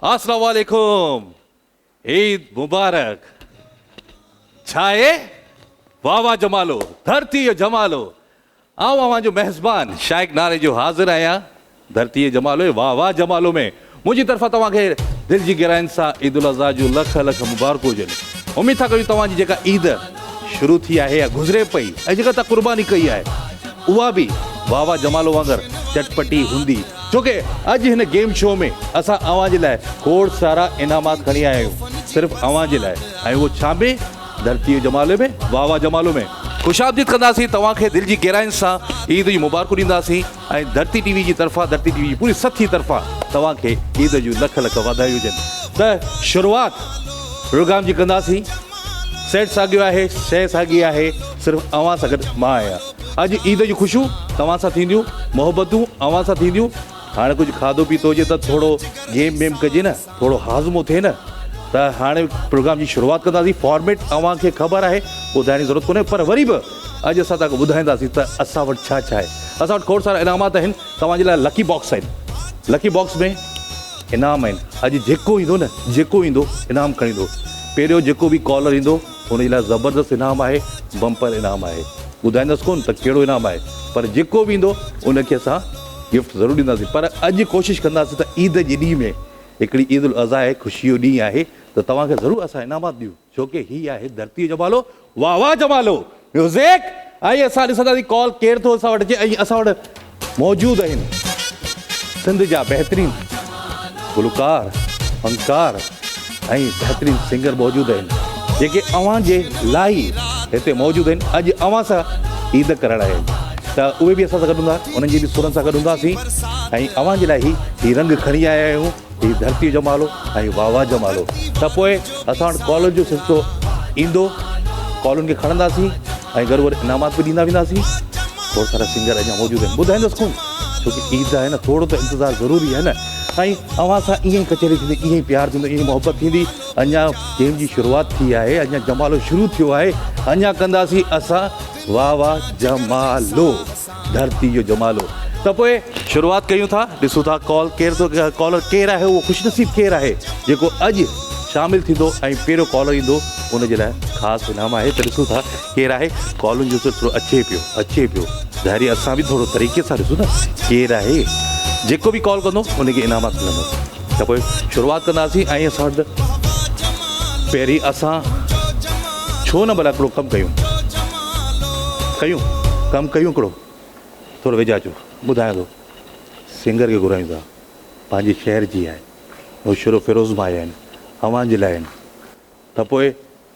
اسلام عليڪم عيد مبارڪ ڇا آهي واه واه جمالو ڌرتي جو جمالو آئون اوهان جو ميزبان شائق ناريجو حاضر آهيان ڌرتي جي جمالو واه واه جمالو ۾ منهنجي طرفان توهان کي دل جي گهراين سان عيد الاضحيٰ جون لک لک مبارڪون هجن اميد ٿا ڪريون توهان جي جيڪا عيد شروع ٿي آهي يا گذري پئي ۽ جيڪا توهان قرباني ڪئي آهي اها به واه واه جمالو وانگر چٽپٽي هوندي ڇو ڪي اڄ هن گيم شو ۾ اسان اوهان جي لاء کوڙ سارا انعامات کڻي آيا آهيون صرف اوهان جي لاء ۽ اهو ڇا ۾ ڌرتي جو جمالي ۾ واه واه جمالو ۾ خوش آمديد ڪنداسين توهان کي دل جي گهراين سان عيد جون مبارڪون ڏينداسين ۽ ڌرتي ٽي وي جي طرفان ڌرتي ٽي وي جي پوري سٿي طرفان توهان کي عيد جون لک لک واڌايون هجن ته شروعات پروگرام جي ڪنداسين سيٽ ساڳيو آهي شيء ساڳي آهي صرف اوهان سان گڏ مان آهيان اڄ عيد جون خوشيون توهان سان ٿينديون، محبتون اوهان سان ٿينديون. هاڻي ڪجهه کاڌو پيتو هجي ته ٿورو گيم ويم ڪجي نه، ٿورو هاضمو ٿئي نه ته هاڻي پروگرام جي شروعات ڪنداسين. فارميٽ اوهان کي خبر آهي، ٻڌائڻ جي ضرورت ڪونهي پر وري به اڄ اسان توهان کي ٻڌائينداسين ته اسان وٽ ڇا ڇا آهي. اسان وٽ کوڙ سارا انعامات آهن، توهان جي لاء لڪي باڪس آهن. لڪي باڪس ۾ انعام آهن. اڄ جيڪو ايندو نه، جيڪو ايندو انعام کڻي ايندو. پهريون جيڪو به ڪالر ايندو هن جي لاء زبردست انعام آهي، بمپر انعام آهي. ٻڌائيندس ڪونه ته ڪهڙو انعام آهي پر جيڪو به ايندو ان کي اسان گفٽ ضرور ڏينداسين پر اڄ ڪوشش ڪنداسين ته عيد جي ڏينهن ۾ هڪڙي عيد الاضحيٰ آهي خوشي جو ڏينهن آهي ته توهان کي ضرور اسان انعامات ڏيون ڇو ڪي هي آهي ڌرتي جو جمالو واه واه جمالو ميوزڪ ۽ اسان ڏسنداسين ڪال ڪير ٿو اسان وٽ اچي ۽ اسان وٽ موجود آهن سنڌ جا بهترين گلوڪار، فنڪار ۽ بهترين سنگر موجود آهن جيڪي اوهان جي لاء ئي هتي موجود آهن اڄ اوهان سان عيد ڪرڻ آيا آهن ته اهي به اسان سان گڏ هوندا انهن جي به سرن سان گڏ هونداسين ۽ اوهان جي لاء هي هي رنگ کڻي آيا آهيون هي ڌرتي جو مالو ۽ واهه واهه جمالو ته پوء اسان وٽ ڪالن جو سلسلو ايندو ڪالن کي کڻنداسين ۽ گڏو گڏ انعامات به ڏيندا وينداسين کوڙ سارا سنگر اڃا موجود آهن ٻڌائيندس ڪون ڇو ڪي عيد آهي نه ٿورو ته انتظار ضروري آهي نه ۽ اوهان سان ائين ئي ڪچهري ٿيندي ائين ئي پيار ٿيندو ائين ئي محبت ٿيندي اڃا گيم جي شروعات ٿي آهي اڃا جمالو شروع ٿيو آهي اڃا ڪنداسين اسان واهه واهه جمالو. ڌرتي جو جمالو ته پوء شروعات ڪيون ٿا ڏسون ٿا ڪال ڪير ٿو ڪالر ڪير آهي اهو خوش نصيب ڪير آهي جيڪو اڄ شامل ٿيندو ۽ پهريون ڪالر ايندو ان جي لاء خاص انعام آهي ته ڏسون ٿا ڪير آهي ڪالن جو سلسلو اچي پيو اچي پيو ظاهري اسان به ٿورو طريقي سان ڏسون نه ڪير آهي جيڪو به ڪال ڪندو ان کي انعامات ملندو ته پوء شروعات ڪنداسين ۽ اسان وٽ پهرين اسان ڇو نه ڀلا هڪڙو ڪم ڪيون ڪيون ڪم ڪيون هڪڙو ٿورو ويجها اچو ٻڌايان ٿو سنگر کي گهرايون ٿا پنهنجي شهر جي آهي نوشهرو فيروز مان آيا آهن اوهان جي لاء آهن ته پوء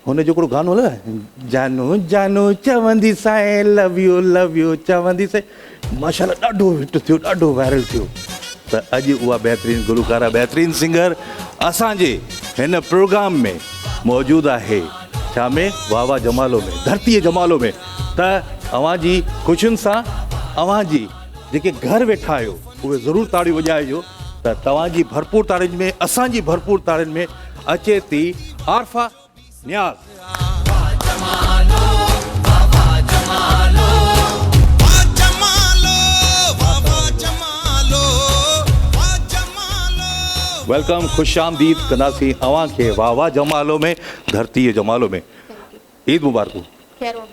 هن جو هڪڙو گانو هلو جانو جانو چوندي سائين لو يو لو يو چوندي سائين ماشاءالله ڏاڍو هٽ ٿيو ڏاڍو وائرل ٿيو ته اڄ اها بهترين گلوڪاره بهترين سنگر اسان جي هن پروگرام ۾ موجود آهي ڇا ۾ واه واه جمالو ۾ ڌرتي جمالو ۾ ته اوهان جي خوشين سان اوهان جي جيڪي گهر ويٺا آهيو اهي ضرور تاڙيون وڄائجو ته توهان جي ڀرپور تاڙين ۾ اسان جي ڀرپور تاڙين ۾ اچي ٿي عارفه نياز. Welcome خوش آمديد ڪنداسين اوهان کي واه واه جمالو ۾ ڌرتي جمالو ۾ عيد مبارڪون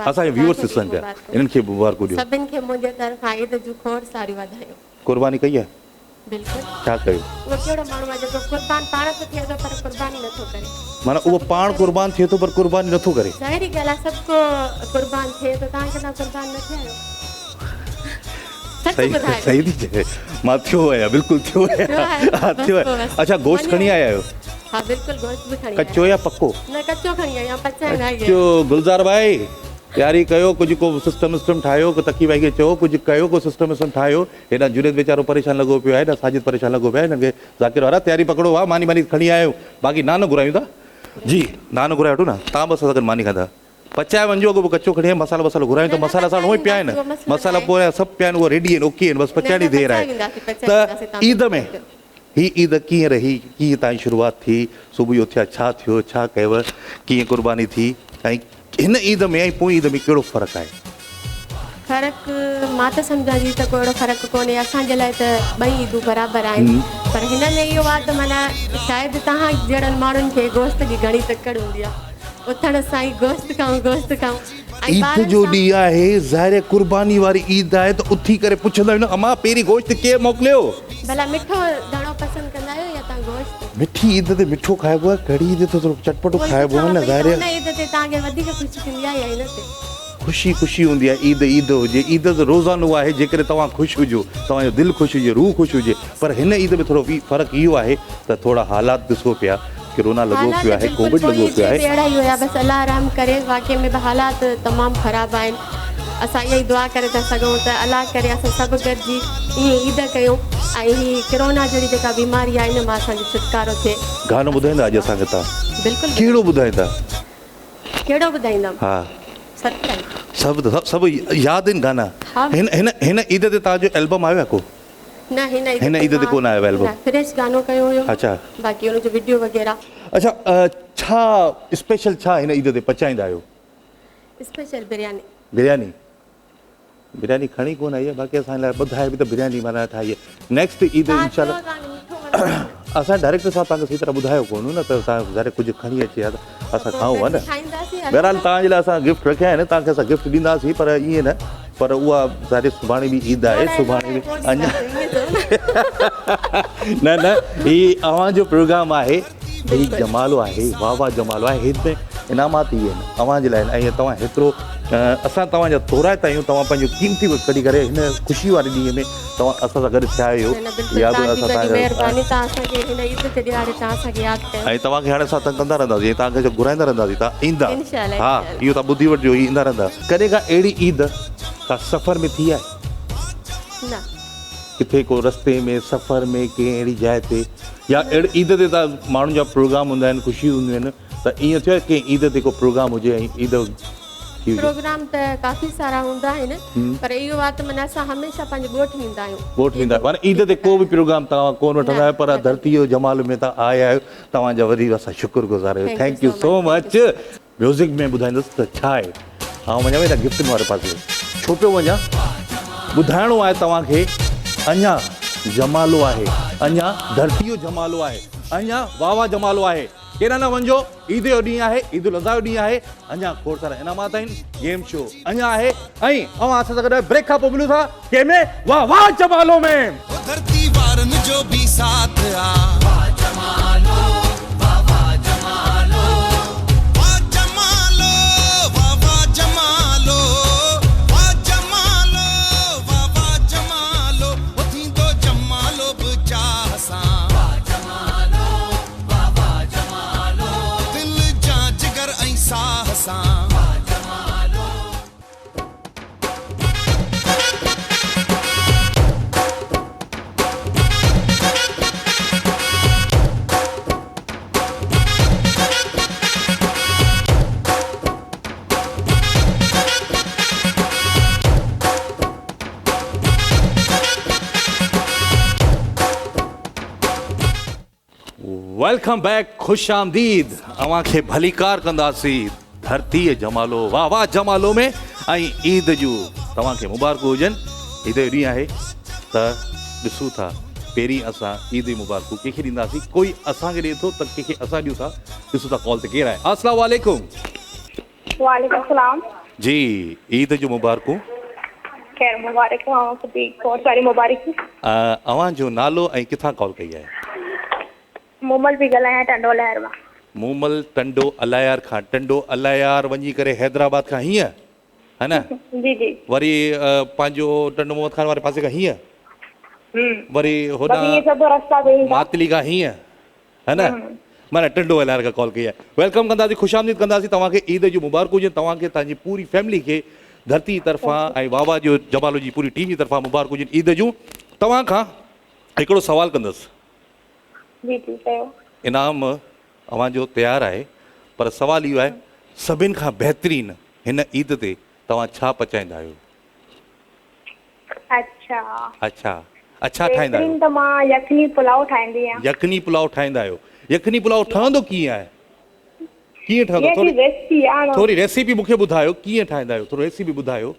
اسان جا ويورس ڏسن پيا انهن کي به مبارڪون ڏيو. سڀن کي منهنجي طرفان عيد جون کوڙ ساريون واڌايون. قرباني ڪئي آهي؟ بلڪل. ڇا ڪيو؟ اهو ڪهڙو ماڻهو آهي جيڪو قربان پاڻ ته ٿئي ٿو پر قرباني نٿو ڪري. معنيٰ اهو پاڻ قربان ٿئي ٿو پر قرباني نٿو ڪري. ظاهري ڳالهه آهي سڀ ڪو قربان ٿئي ٿو توهان ڪڏهن قربان نه ٿيا آهيو؟ سچ ٻڌايو. صحيح ٿي چئي مان ٿيو آهيان بلڪل ٿيو آهيان ها ٿيو آهيان اڇا گوشت کڻي آيا آهيو؟ ها بلڪل گوشت به کڻي آيا. ڪچو يا پڪو؟ نه ڪچو کڻي آيا آهيان پچائڻ نه آئي آهيان. ڪچو گلزار ڀائي تياري ڪيو ڪجهه ڪو سسٽم وسٽم ٺاهيو ڪو تقي ڀائي کي چئو ڪجهه ڪيو ڪو سسٽم وسٽم ٺاهيو. هيڏانهن جنيد ويچارو پريشان لڳو پيو آهي، هيڏانهن ساجد پريشان لڳو پيو آهي، هنن کي ذاڪر وارا تياري پڪڙو ها، ماني ماني کڻي آيا آهيون، باقي نان گهرايون ٿا. جي نان گهرائي وٺو نه، تان به اسان سان گڏ ماني کائيندا. پچائي وڃجو اڳو پوء ڪچو کڻي آيا مسالا وسالا گهرايون ٿا، مسالا اسان وٽ هونئن پيا آهن، مسالا پوء سڀ پيا آهن، اهي ريڊي آهن، اوڪي آهن، بس پچائڻ جي دير آهي. ته عيد ۾ هي عيد ڪيئن رهي، ڪيئن تان جي شروعات ٿي، صبح جو اٿيا ڇا ٿيو، ڇا ڪيو، ڪيئن قرباني ٿي ۽ هن عيد ۾ ۽ پوئين عيد ۾ ڪهڙو فرق آهي؟ فرق مان ته سمجهان ٿي ته ڪو اهڙو فرق ڪونهي اسان جي لاء ته ٻئي عيدون برابر آهن پر هن ۾ اهو آهي ته معنيٰ شايد توهان جهڙن ماڻهن کي گوشت جي گهڻي تڪڙ هوندي آهي اٿڻ سان ئي گوشت کائون گوشت کائون ۽ عيد ٻارن جو سان ڏينهن آهي ظاهر آهي قرباني واري عيد آهي ته اٿي ڪري پڇندا آهيون نه امان پهرين گوشت ڪير موڪليو. ڀلا مٺو گهڻو پسند ڪندا آهيو يا توهان گوشت؟ مٺي عيد تي مٺو کائبو آهي ڪڙي عيد تي ٿورو چٽپٽو اهو ئي کائبو آهي پڇان نه پئي ته ظاهر ان عيد تي توهان کي وڌيڪ خوشي ٿيندي آهي يا هن تي؟ خوشي خوشي هوندي آهي عيد عيد هجي عيد ته روزانو آهي جيڪڏهن توهان خوش هجو توهان جو دل خوش هجي روح خوش هجي پر هن عيد ۾ ٿورو فرق اهو آهي ته ٿورا حالات ڏسو پيا ڪرونا لڳو حالات پيو آهي بلڪل ڪووڊ پوئين لڳو عيد پيو تي آهي. به اهڙا ئي هيا بس الله رحم ڪري واقعي ۾ به حالات تمام خراب آهن اسان اها ئي دعا ڪري ٿا سگهون ته الله ڪري اسان سڀ گڏجي ائين عيد ڪيون ۽ هي ڪرونا جهڙي جيڪا بيماري آهي ان مان اسان جو ڇوٽڪارو ٿئي. گانو ٻڌائيندا اڄ اسان کي توهان. بلڪل ڪهڙو ٻڌائيندا. ڪهڙو ٻڌائيندم؟ ها. سرپرائيز. سڀ سڀ ياد آهن گانا. ها. هن هن هن عيد تي توهان جو البم آيو آهي ڪو؟ نه هن عيد هن عيد تي ڪونه آيو البم. نه فريش گانو ڪيو هيو. اڇا. باقي ان جو وڊيو وغيره. اڇا ڇا اسپيشل ڇا هن عيد تي پچائيندا آهيو؟ اسپيشل برياني. برياني برياني کڻي ڪونه آئي آهي باقي اسان لاء ٻڌائي به ته برياني معنيٰ ٺاهي آهي نيڪسٽ عيد انشاء الله اسان ڊائريڪٽر صاحب توهان کي صحيح طرح ٻڌايو ڪونه نه ته اسان ظاهر ڪجهه کڻي اچي ها ته اسان کائون ها نه بهرحال توهان جي لاء اسان گفٽ رکيا آهن توهان کي اسان گفٽ ڏينداسين پر ائين نه پر اها ظاهر سڀاڻي به عيد آهي سڀاڻي به اڃا نه نه هي اوهان جو پروگرام آهي هي جمالو آهي واه واه جمالو آهي هت ۾ انعامات ئي آهن اوهان جي لاء آهن ۽ توهان هيترو اسان توهان جا ٿورائتا آهيون توهان پنهنجو قيمتي وقت ڪڍي ڪري هن خوشي واري ڏينهن ۾ توهان اسان سان گڏ ٿيا آهيو اها به اسان توهان ۽ توهان کي هاڻي اسان تنگ ڪندا رهنداسين ۽ توهان کي گهرائيندا رهنداسين توهان ايندا ها اهو توهان ٻڌي وٺجو هي ايندا رهندا ڪڏهن ڪا اهڙي عيد ڪا سفر ۾ ٿي آهي نه. ڪٿي ڪو رستي ۾ سفر ۾ ڪنهن اهڙي جاء تي يا اهڙي عيد تي ته ماڻهن جا پروگرام هوندا آهن خوشيون هونديون آهن ته ائين ٿيو آهي ڪنهن عيد تي ڪو پروگرام هجي ۽ عيد ٿي هجي. پروگرام ته ڪافي سارا هوندا آهن پر اهو آهي ته معنيٰ اسان هميشه پنهنجي ڳوٺ ويندا آهيون. ڳوٺ ويندا آهيو معنيٰ عيد تي ڪو به پروگرام توهان ڪونه وٺندا آهيو پر ڌرتي جو جمال ۾ توهان آيا آهيو توهان جا وري اسان شڪر گذار آهيون thank you so much. Music ۾ ٻڌائيندس ته ڇا آهي. آئون وڃان ويندا گفٽن واري پاسي. ڇو پيو وڃان؟ ٻڌائڻو آهي توهان کي اڃا جمالو آهي. اڃا ڌرتي جو جمالو آهي. اڃا واوا جمالو آهي. ڪيڏانهن نه وڃجو. عيد جو ڏينهن آهي. عيد الاضحيٰ جو ڏينهن آهي. اڃا کوڙ سارا انعامات آهن. گيم شو اڃا آهي ۽ اوهان اسان سان گڏ بريڪ کان پوء ملون ٿا ڪنهن ۾ واھ واھ جمالو ۾. او ڌرتي وارن جو ڀي ساٿ آ. واھ جمالو واھ واھ جمالو. واھ جمالو واھ واھ جمالو. واھ جمالو واھ واھ جمالو. او ٿيندو جمالو به چاھ سان. واھ جمالو واھ واھ جمالو. دل جان جگر ۽ ساھ سان. واھ جمالو. Welcome back خوش آمديد اوهان کي ڀليڪار ڪنداسين ڌرتيء جمالو واه واه جمالو ۾ ۽ عيد جون توهان کي مبارڪون هجن عيد جو ڏينهن آهي ته ڏسون ٿا پهرين اسان عيد جون مبارڪون ڪنهن کي ڏينداسين ڪوئي اسان کي ڏي ٿو ته ڪنهن کي اسان ڏيون ٿا ڏسون ٿا ڪال تي ڪير آهي السلام عليڪم. وعليڪم السلام. جي عيد جون مبارڪون. خير مبارڪ اوهان کي به کوڙ ساري مبارڪون. اوهان جو نالو ۽ ڪٿان ڪال ڪئي آهي. مومل پئي ڳالهايان ٽنڊو الهيار مان. مومل ٽنڊو الهيار کان ٽنڊو الهيار وڃي ڪري حيدرآباد کان هيئن ها نه جي جي. وري پنهنجو ٽنڊو محمد خان واري پاسي کان هيئن وري بس ائين سڀ رستا پئي ايندا. ماتلي کان هيئن ها نه معنيٰ ٽنڊو الهيار کان ڪال ڪئي آهي welcome ڪنداسين خوش آمديد ڪنداسين توهان کي عيد جون مبارڪون هجن توهان کي توهان جي پوري فيملي کي ڌرتي جي طرفان ۽ واوا جو جمالو جي پوري ٽيم جي طرفان مبارڪون هجن عيد جون توهان کان هڪڙو سوال ڪندس جي جي چيو. انعام اوهان جو تيار آهي پر سوال اهو آهي سڀن کان بهترين هن عيد تي توهان ڇا پچائيندا آهيو؟ اڇا. اڇا اڇا ٺاهيندا آهيو. بهترين ته مان يخني پلاء ٺاهيندي آهيان. يخني پلاء ٺاهيندا آهيو. يخني پلاء ٺهندو ڪيئن آهي؟ ڪيئن ٺهندو ٿوري ريسپي آهي. ٿوري ريسپي مون کي ٻڌايو ڪيئن ٺاهيندا آهيو ٿورو ريسپي ٻڌايو.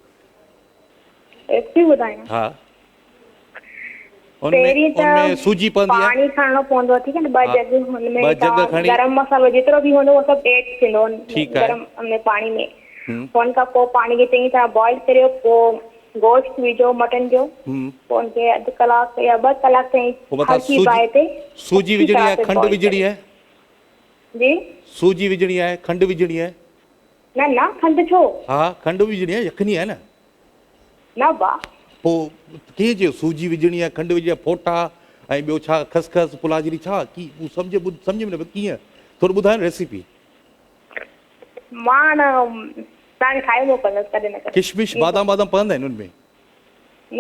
ريسپي ٻڌايان؟ ها. ان ۾ پهرين ان ته ۾ سوجي پوندي آهي. پاڻي کڻڻو پوندو آهي ٺيڪ آهي نه ٻه ها جڳ هن ۾ ٻه جڳ توهان کڻي گرم مصالحو جيترو به هوندو اهو سڀ ايڊ ٿيندو ٺيڪ آهي. گرم ان ۾ پاڻي ۾ همم. پوءِ ان کان پوءِ پاڻي کي چڱي طرح بوائل ڪريو پوءِ گوشت وجهو مٽن جو همم. پوءِ ان کي اڌ ڪلاڪ يا ٻه ڪلاڪ تائين پوء مٿان هلڪي سوجي باهه تي سوجي اڇي وجهڻي طرح آهي سي کنڊ بوائل وجهڻي ڪريو. آهي. جي. سوجي وجهڻي آهي کنڊ وجهڻي آهي. نه نه کنڊ ڇو؟ ها کنڊ به وجهڻي آهي يخني آهي نه. نه ڀاء. پوء ڪيئن چيو سوجي وجهڻي آهي کنڊ وجهڻي آهي ڦوٽا ۽ ٻيو ڇا خسخس پلاجري ڇا ڪي مون سمجهه ٻڌ سمجهه ۾ نه پيو ڪيئن ٿورو ٻڌايو نه ريسيپي. مان نه توهان کي ٺاهي موڪلندس ڪڏهن نه ڪڏهن. ڪشمش بادام بادام پوندا آهن ان ۾.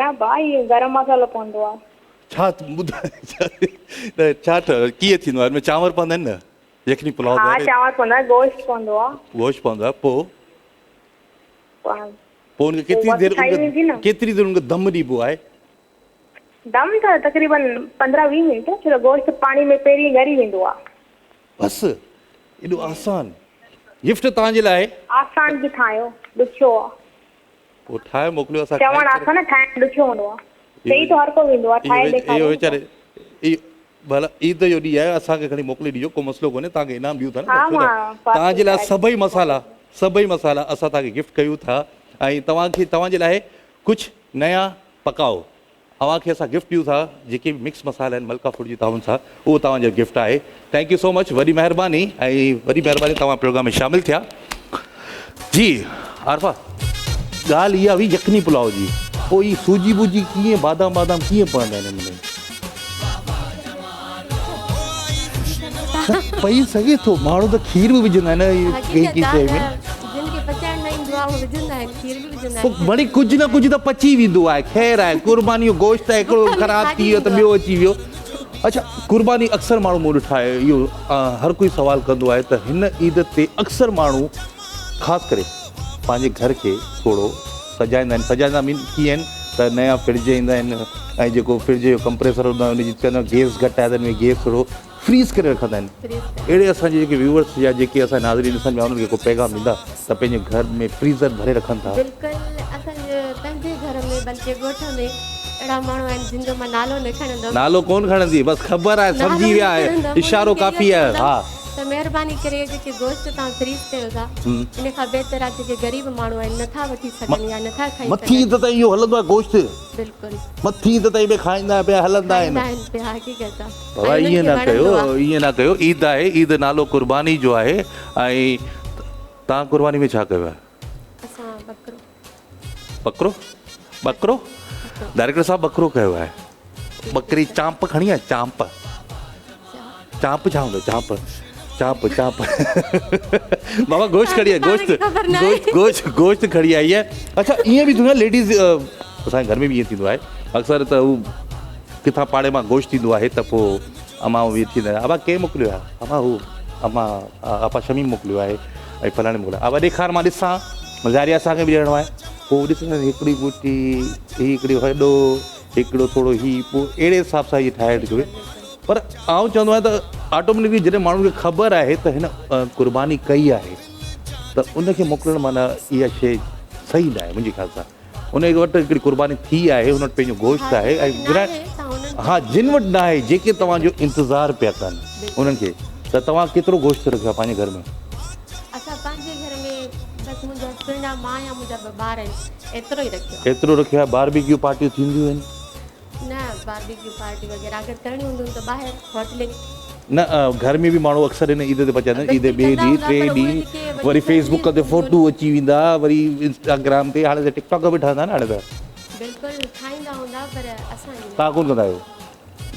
نه ڀاء اهو گرم مصالحو پوندو آهي. ڇا ٻڌاء ته ڇا ڪيئن ٿيندو آهي ان ۾ چانور پوندا آهن نه يخني پلاء ها چانور پوندا آهن گوشت پوندو آهي. گوشت پوندو آهي پوء. پوء ان کي ڪيتري دير ڪيتري دير ان کي دم ڏبو آهي؟ دم ته تقريبن 15 20 منٽ ڇو ته گوشت پاڻي ۾ پهرين ڳري ويندو آهي. بس ايڏو آسان گفٽ توهان جي لاء. آسان ڪٿان آيو ڏکيو آهي. پوء ٺاهي موڪليو اسان چوڻ آسان آهي ٺاهڻ ڏکيو هوندو آهي. چئي ته هر ڪو ويندو آهي ٺاهي ڏيکاريو. اهو ويچاري ڀلا عيد جو ڏينهن آهي اسان کي کڻي موڪلي ڏجو ڪو مسئلو ڪونهي توهان کي انعام ڏيون ٿا نه ڇو ته توهان جي لاء سڀئي مصالحا سڀئي مصالحا اسان توهان کي گفٽ ڪيون ٿا ۽ توهان کي توهان جي لاء ڪجهه نيا پڪائو اوهان کي اسان گفٽ ڏيون ٿا جيڪي به مڪس مصالحا آهن ملڪا فوڊ جي تعاون سان اهو توهان جو گفٽ آهي thank you سو مچ وڏي مهرباني ۽ وڏي مهرباني توهان پروگرام ۾ شامل ٿيا جي عارفه ڳالهه اها هئي يخني پلاء جي پوء هي سوجي بوجي ڪيئن بادام بادام ڪيئن پوندا آهن هن ۾ پئي سگهي ٿو ماڻهو ته کير به وجهندا آهن ڪنهن ڪنهن شيء ۾ جن کي پچائڻ نه ايندو آهي اهي وجهندا آهن کير به وجهندا پوء آهن وري ڪجهه نه ڪجهه ته پچي ويندو آهي خير آهي قرباني جو گوشت آهي هڪڙو خراب ٿي ويو ته ٻيو اچي ويو اڇا قرباني اڪثر ماڻهو مون ڏٺا آهي اهو هر ڪوئي سوال ڪندو آهي ته هن عيد تي اڪثر ماڻهو خاص ڪري پنهنجي گهر کي ٿورو سجائيندا آهن سجائيندا مين ڪيئن آهن ته نيا فرج ايندا آهن ۽ جيڪو فرج جو ڪمپريسر هوندو آهي ان جي چوندا آهن گيس گهٽ آهي ته ان ۾ گيس ٿورو فريز ڪري رکندا آهن اهڙي اسان جي جيڪي ويوئرس يا جيڪي اسان ناظرين ڏسن پيا انهن کي ڪو پيغام ڏيندا ته پنهنجي گهر ۾ فريزر ڀري رکن ٿا. بلڪل اسان جي پنهنجي گهر ۾ بلڪه ڳوٺ ۾ اهڙا ماڻهو آهن جن جو مان نالو نه کڻندم. نالو ڪون کڻندي بس خبر آهي سمجهي ويا آهي اشارو ڪافي آهي ها. ته مهرباني ڪري جيڪي گوشت توهان فريز ڪيو ٿا ان کان بهتر آهي جيڪي غريب ماڻهو آهن نٿا وٺي سگهن يا نٿا کائي سگهن. مٿي عيد تائين اهو هلندو آهي گوشت. بلڪل. مٿي عيد تائين به کائيندا پيا هلندا آهن. کائيندا آهن پيا حقيقت آهي. بابا ائين نه ڪيو ائين نه ڪيو عيد آهي عيد نالو قرباني جو آهي ۽ توهان قرباني ۾ ڇا ڪيو آهي؟ اسان ٻڪرو. ٻڪرو ٻڪرو ڊائريڪٽر صاحب ٻڪرو ڪيو آهي ٻڪري چانپ کڻي آهي چانپ چانپ ڇا هوندو چانپ چانپ چانپ بابا گوشت کڻي آئي گوشت گوشت گوشت گوشت کڻي آئي آهي اڇا ائين به ٿيندو آهي ليڊيز اسان جي گهر ۾ به ائين ٿيندو آهي اڪثر ته هو ڪٿان پاڙي مان گوشت ايندو آهي ته پوء امان اهي ٿيندا آهن ابا ڪنهن موڪليو آهي امان هو امان آپا شميم موڪليو آهي ۽ فلاڻي موڪليو آهي ابا ڏيکار مان ڏسان ظاهري اسان کي به ڏيڻو آهي پوء ڏسندا آهن هڪڙي ٻوٽي هي هڪڙي هيڏو هڪڙو ٿورو هي پوء اهڙي حساب سان هي ٺاهي رکيو پر آئون چوندو آهيان ته آٽوميٽڪلي جڏهن ماڻهو کي خبر آهي ته هن قرباني ڪئي آهي ته ان کي موڪلڻ معنيٰ اها شيء صحيح نه آهي منهنجي خيال سان ان وٽ هڪڙي قرباني ٿي آهي ان وٽ پنهنجو گوشت آهي ۽ ها جن وٽ نه آهي جيڪي توهان جو انتظار پيا ڪن انهن کي ته توهان ڪيترو گوشت رکيو آهي پنهنجي گهر ۾؟ اسان پنهنجي گهر ۾ بس منهنجو هسبنڊ آهي مان يا منهنجا ٻه ٻار آهن ايترو ئي رکيو آهي. ايترو رکيو آهي باربيڪيو پارٽيون ٿينديون آهن؟ نه باربيڪيو پارٽي وغيره اگر ڪرڻي هونديون ته ٻاهر هوٽلنگ. نه گهر ۾ به ماڻهو اڪثر هن عيد تي پچائيندا آهن عيد ٻئي ڏينهن ٽي ڏينهن وري فيس بڪ تي فوٽو اچي ويندا وري انسٽاگرام تي هاڻي ته ٽڪ ٽاڪ به ٺهندا نه هاڻي ته. بلڪل ٺاهيندا هوندا پر اسان ائين نه. توهان ڪونه ڪندا آهيو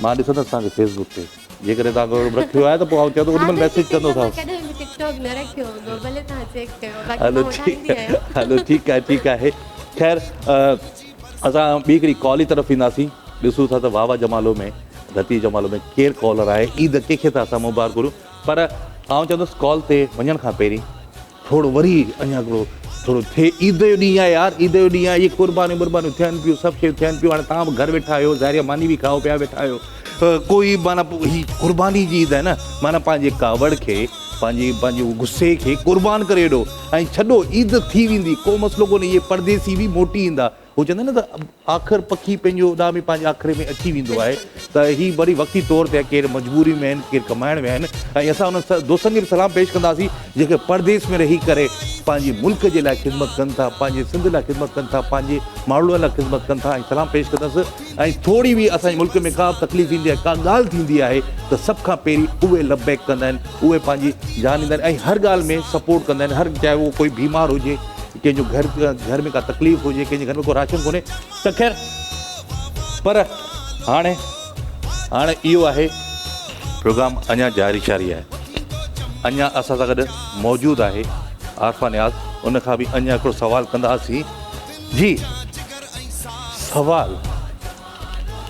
مان ڏسندس توهان کي فيس بڪ تي جيڪڏهن توهان ڪو رکيو آهي ته پوء آئون چوندس اوڏي مهل ميسيج ڪندوسانس. ڪڏهن به ٽڪ ٽاڪ نه رکيو هوندو ڀلي توهان چيڪ ڪيو باقي هلو مان ٺاهيندي آهيان. هلو ٺيڪ آهي ٺيڪ آهي خير اسان ٻي هڪڙي ڪال جي طرف وينداسين ڏسون ٿا ته واهه واهه جمالو ۾ ڌرتي جمالو ۾ ڪير ڪالر آهي عيد ڪنهن کي ٿا اسان مبارڪ گهرون پر آئون چوندس ڪال تي وڃڻ کان پهرين ٿورو وري اڃا هڪڙو ٿورو ٿئي عيد جو ڏينهن آهي يار عيد جو ڏينهن آهي اهي قربانيون بربانيون ٿين پيون سڀ شيون ٿين پيون هاڻي توهان به گهر ويٺا آهيو ظاهري آهي ماني به کائو پيا ويٺا آهيو ڪوئي معنيٰ هي قرباني جي عيد آهي نه معنيٰ پنهنجي ڪاوڙ کي پنهنجي پنهنجي غصي کي قربان ڪري ڇڏو ۽ ڇڏو عيد ٿي ويندي ڪو مسئلو ڪونهي اهي پرديسي به موٽي ايندا هو چوندا آهن نه ته آخر پکي پنهنجو اڏامي پنهنجي آکيري ۾ اچي ويندو آهي ته هي وري وقتي طور تي ڪير مجبوري ۾ آهن ڪير ڪمائڻ ويا آهن ۽ اسان انهن دوستن کي به سلام پيش ڪنداسين جيڪي پرديس ۾ رهي ڪري پنهنجي ملڪ جي لاء خدمت ڪن ٿا پنهنجي سنڌ لاء خدمت ڪن ٿا پنهنجي ماڻهن لاء خدمت ڪن ٿا ۽ سلام پيش ڪندس ۽ ٿوري به اسان جي ملڪ ۾ ڪا به تڪليف ايندي آهي ڪا ڳالهه ٿيندي آهي ته سڀ کان پهرين اهي لبيڪ ڪندا آهن اهي پنهنجي جان ڏيندا آهن ۽ هر ڳالهه ۾ سپورٽ ڪندا آهن هر چاهي اهو ڪوئي بيمار هجي ڪنهن جو گهر گهر ۾ ڪا تڪليف هجي ڪنهن جي گهر ۾ ڪو راشن ڪونهي ته خير پر هاڻي هاڻي اهو آهي پروگرام اڃا جاري شاري آهي اڃا اسان سان گڏ موجود آهي عارفه نياز ان کان به اڃا هڪڙو سوال ڪنداسين جي سوال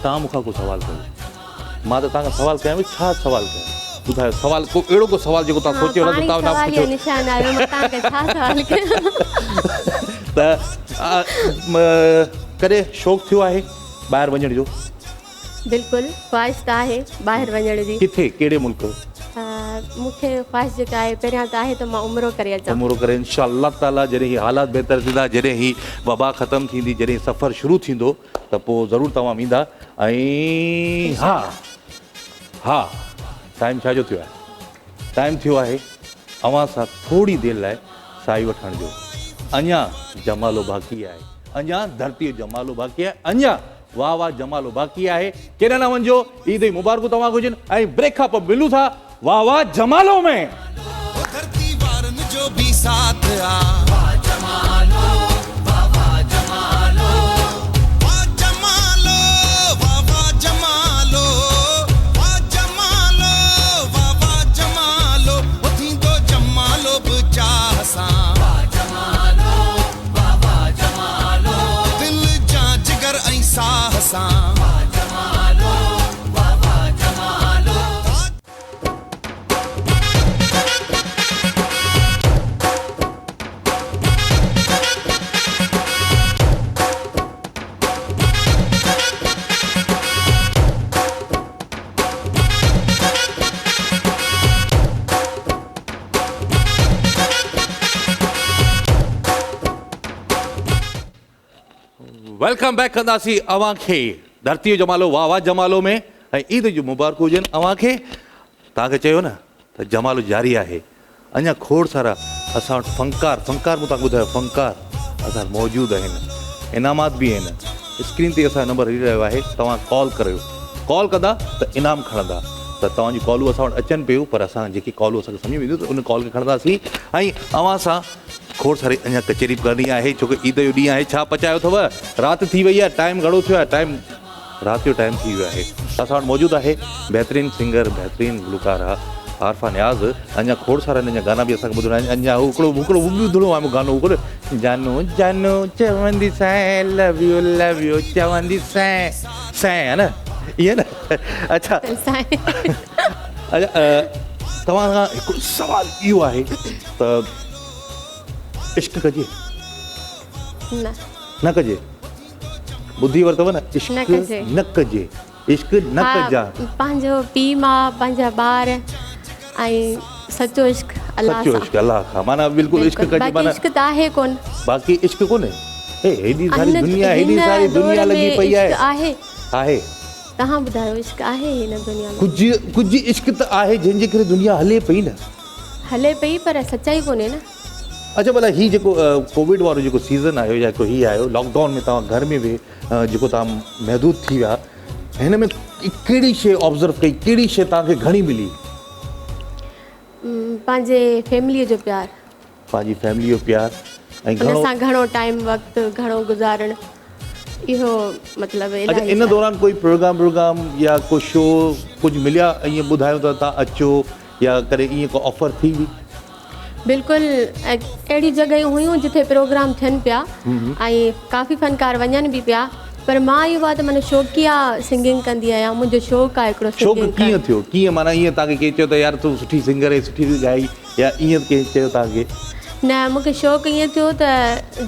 توهان مون کان ڪو سوال ڪيو مان ته توهان کان سوال ڪيان پيو ڇا سوال ڪيان ٻڌايو سوال ڪو اهڙو ڪو سوال جيڪو توهان سوچيو نه ته توهان نه پڇو نشان آيو مان توهان کي ڇا سوال ڪيان ته ڪڏهن شوق ٿيو آهي ٻاهر وڃڻ جو؟ بلڪل خواهش ته آهي ٻاهر وڃڻ جي. ڪٿي ڪهڙي ملڪ؟ مون کي خواهش جيڪا آهي پهريان ته آهي ته مان عمرو ڪري اچان. عمرو ڪري انشاء الله تعالي جڏهن هي حالات بهتر ٿيندا جڏهن هي وبا ختم ٿيندي جڏهن سفر شروع ٿيندو ته پوء ضرور توهان ويندا ۽ ها ها ٽائيم ڇا جو ٿيو آهي ٽائيم ٿيو آهي اوهان سان ٿوري دير لاء ساهي وٺڻ جو اڃا جمالو باقي آهي اڃا ڌرتي جو جمالو باقي آهي اڃا واه واه جمالو باقي آهي ڪيڏانهن نه وڃجو عيد جي مبارڪون توهان کي هجن ۽ بريڪ کان پوء ملون ٿا واه واه جمالو ۾. او ڌرتي وارن جو ڀي ساٿ آ. واه جمالو واه واه جمالو. واه جمالو واه واه جمالو. واه جمالو واه واه جمالو. او ٿيندو جمالو به چاهه سان. واه جمالو واه واه جمالو. دل جان جگر ۽ ساهه سان. واه جمالو واه واه جمالو. Welcome back ڪنداسين اوهان کي ڌرتي جو جمالو واه واه جمالو ۾ ۽ عيد جون مبارڪون هجن اوهان کي توهان کي چيو نه ته جمالو جاري آهي اڃا کوڙ سارا اسان وٽ فنڪار فنڪار مون توهان کي ٻڌايو فنڪار اسان وٽ موجود آهن انعامات به آهن اسڪرين تي اسان جو نمبر هلي رهيو آهي توهان ڪال ڪريو ڪال ڪندا ته انعام کڻندا ته توهان جون ڪالون اسان وٽ اچن پيون پر اسان جيڪي ڪالون اسان کي سمجهه ۾ اينديون ته ان ڪال کي کڻنداسين ۽ اوهان سان کوڙ ساري اڃا ڪچهري به ڪرڻي آهي ڇو ڪه عيد جو ڏينهن آهي ڇا پچايو اٿو رات ٿي وئي آهي ٽائيم گهڻو ٿيو آهي ٽائيم رات جو ٽائيم ٿي ويو آهي اسان وٽ موجود آهي بهترين سنگر بهترين گلوڪاره عارفه نياز اڃا کوڙ سارا هن جا گانا به اسان کي ٻڌڻا آهن اڃا هو هڪڙو هڪڙو هو به ٻڌڻو آهي گانو هڪڙو جانو جانو چوندي سين لو يو لو يو چوندي سين سين ها نه ائين نه اڇا اڇا توهان کان هڪ سوال اهو آهي ته عشق ڪجي نه نه ڪجي ٻڌي ورتو نه عشق نه ڪجي عشق نه ڪجا پنهنجو پي ماء پنهنجا ٻار ۽ سچو عشق الله سچو عشق الله کان معنی بالکل عشق ڪجي معنی عشق ته آهي ڪون باقي عشق ڪونهي هي هيڏي ساري دنيا هيڏي ساري دنيا لڳي پئي آهي آهي آهي توهان ٻڌايو عشق آهي هن دنيا ۾ ڪجهه ڪجهه عشق ته آهي جنهن جي ڪري دنيا هلي پئي نه هلي پئي پر سچائي ڪونهي نه. اڇا ڀلا هي جيڪو ڪووڊ وارو جيڪو سيزن آيو يا هي آيو لاڪ ڊائون ۾ توهان گهر ۾ به جيڪو توهان محدود ٿي ويا هن ۾ ڪهڙي شي آبزرو ڪئي ڪهڙي شي توهان کي گهڻي ملي؟ پنهنجي فيملي جو پيار. پنهنجي فيملي جو پيار ۽ گهڻو ان سان گهڻو ٽائيم وقت گهڻو گذارڻ اهو مطلب الاهي اڇا ان دوران ڪوئي پروگرام پروگرام يا ڪو شو ڪجهه مليا ائين ٻڌايو ته توهان اچو يا ڪڏهن ائين ڪو آفر ٿي هئي؟ بلڪل اهڙيون جڳهيون هيون جتي پروگرام ٿين پيا ۽ ڪافي فنڪار وڃن به پيا پر مان اهو آهي ته معنيٰ شوقيه سنگنگ ڪندي آهيان منهنجو شوق آهي هڪڙو شوق ڪيئن ٿيو ڪيئن معنيٰ ائين توهان کي ڪنهن چيو ته يار تون سٺي سنگر آهين سٺي ٿي ڳائين يا ائين ڪنهن چيو توهان کي؟ نه مون کي شوق ائين ٿيو ته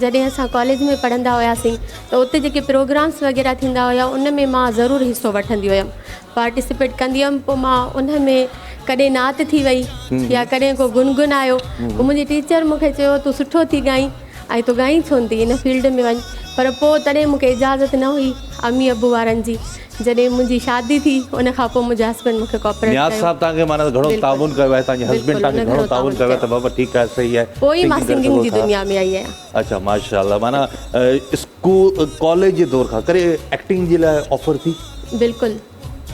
جڏهن اسان ڪاليج ۾ پڙهندا هياسين ته اتي جيڪي پروگرامس وغيره ٿيندا هيا ان ۾ مان ضرور حصو وٺندي هيم پارٽيسپيٽ ڪندي هيم پوء مان ان ۾ ڪڏهن نعت ٿي وئي يا ڪڏهن ڪو گنگن آيو پوء منهنجي ٽيچر مون کي چيو تون سٺو ٿي ڳائين ۽ تون ڳائين ڇو نٿي ان فيلڊ ۾ وڃ پر پوء تڏهن مون کي اجازت نه هئي امي ابو وارن جي جڏهن منهنجي شادي ٿي ان کان پوء منهنجي هسبنڊ مون کي ڪوآپريٽ نياز ڪيو. صاحب توهان کي معنيٰ گهڻو بلڪل تعاون ڪيو آهي توهان جي هسبنڊ بلڪل توهان کي ان گهڻو گهڻو تعاون تعاون ڪيو آهي ڪيو ته بابا ٺيڪ آهي صحيح آهي پوء ئي مان سنگنگ ڪري سنگنگ سگهو جي ٿا دنيا ۾ آئي آهيان. اڇا ماشاءالله معنيٰ اسڪول ڪاليج جي دور کان ڪڏهن ايڪٽنگ جي لاء آفر ٿي؟ بلڪل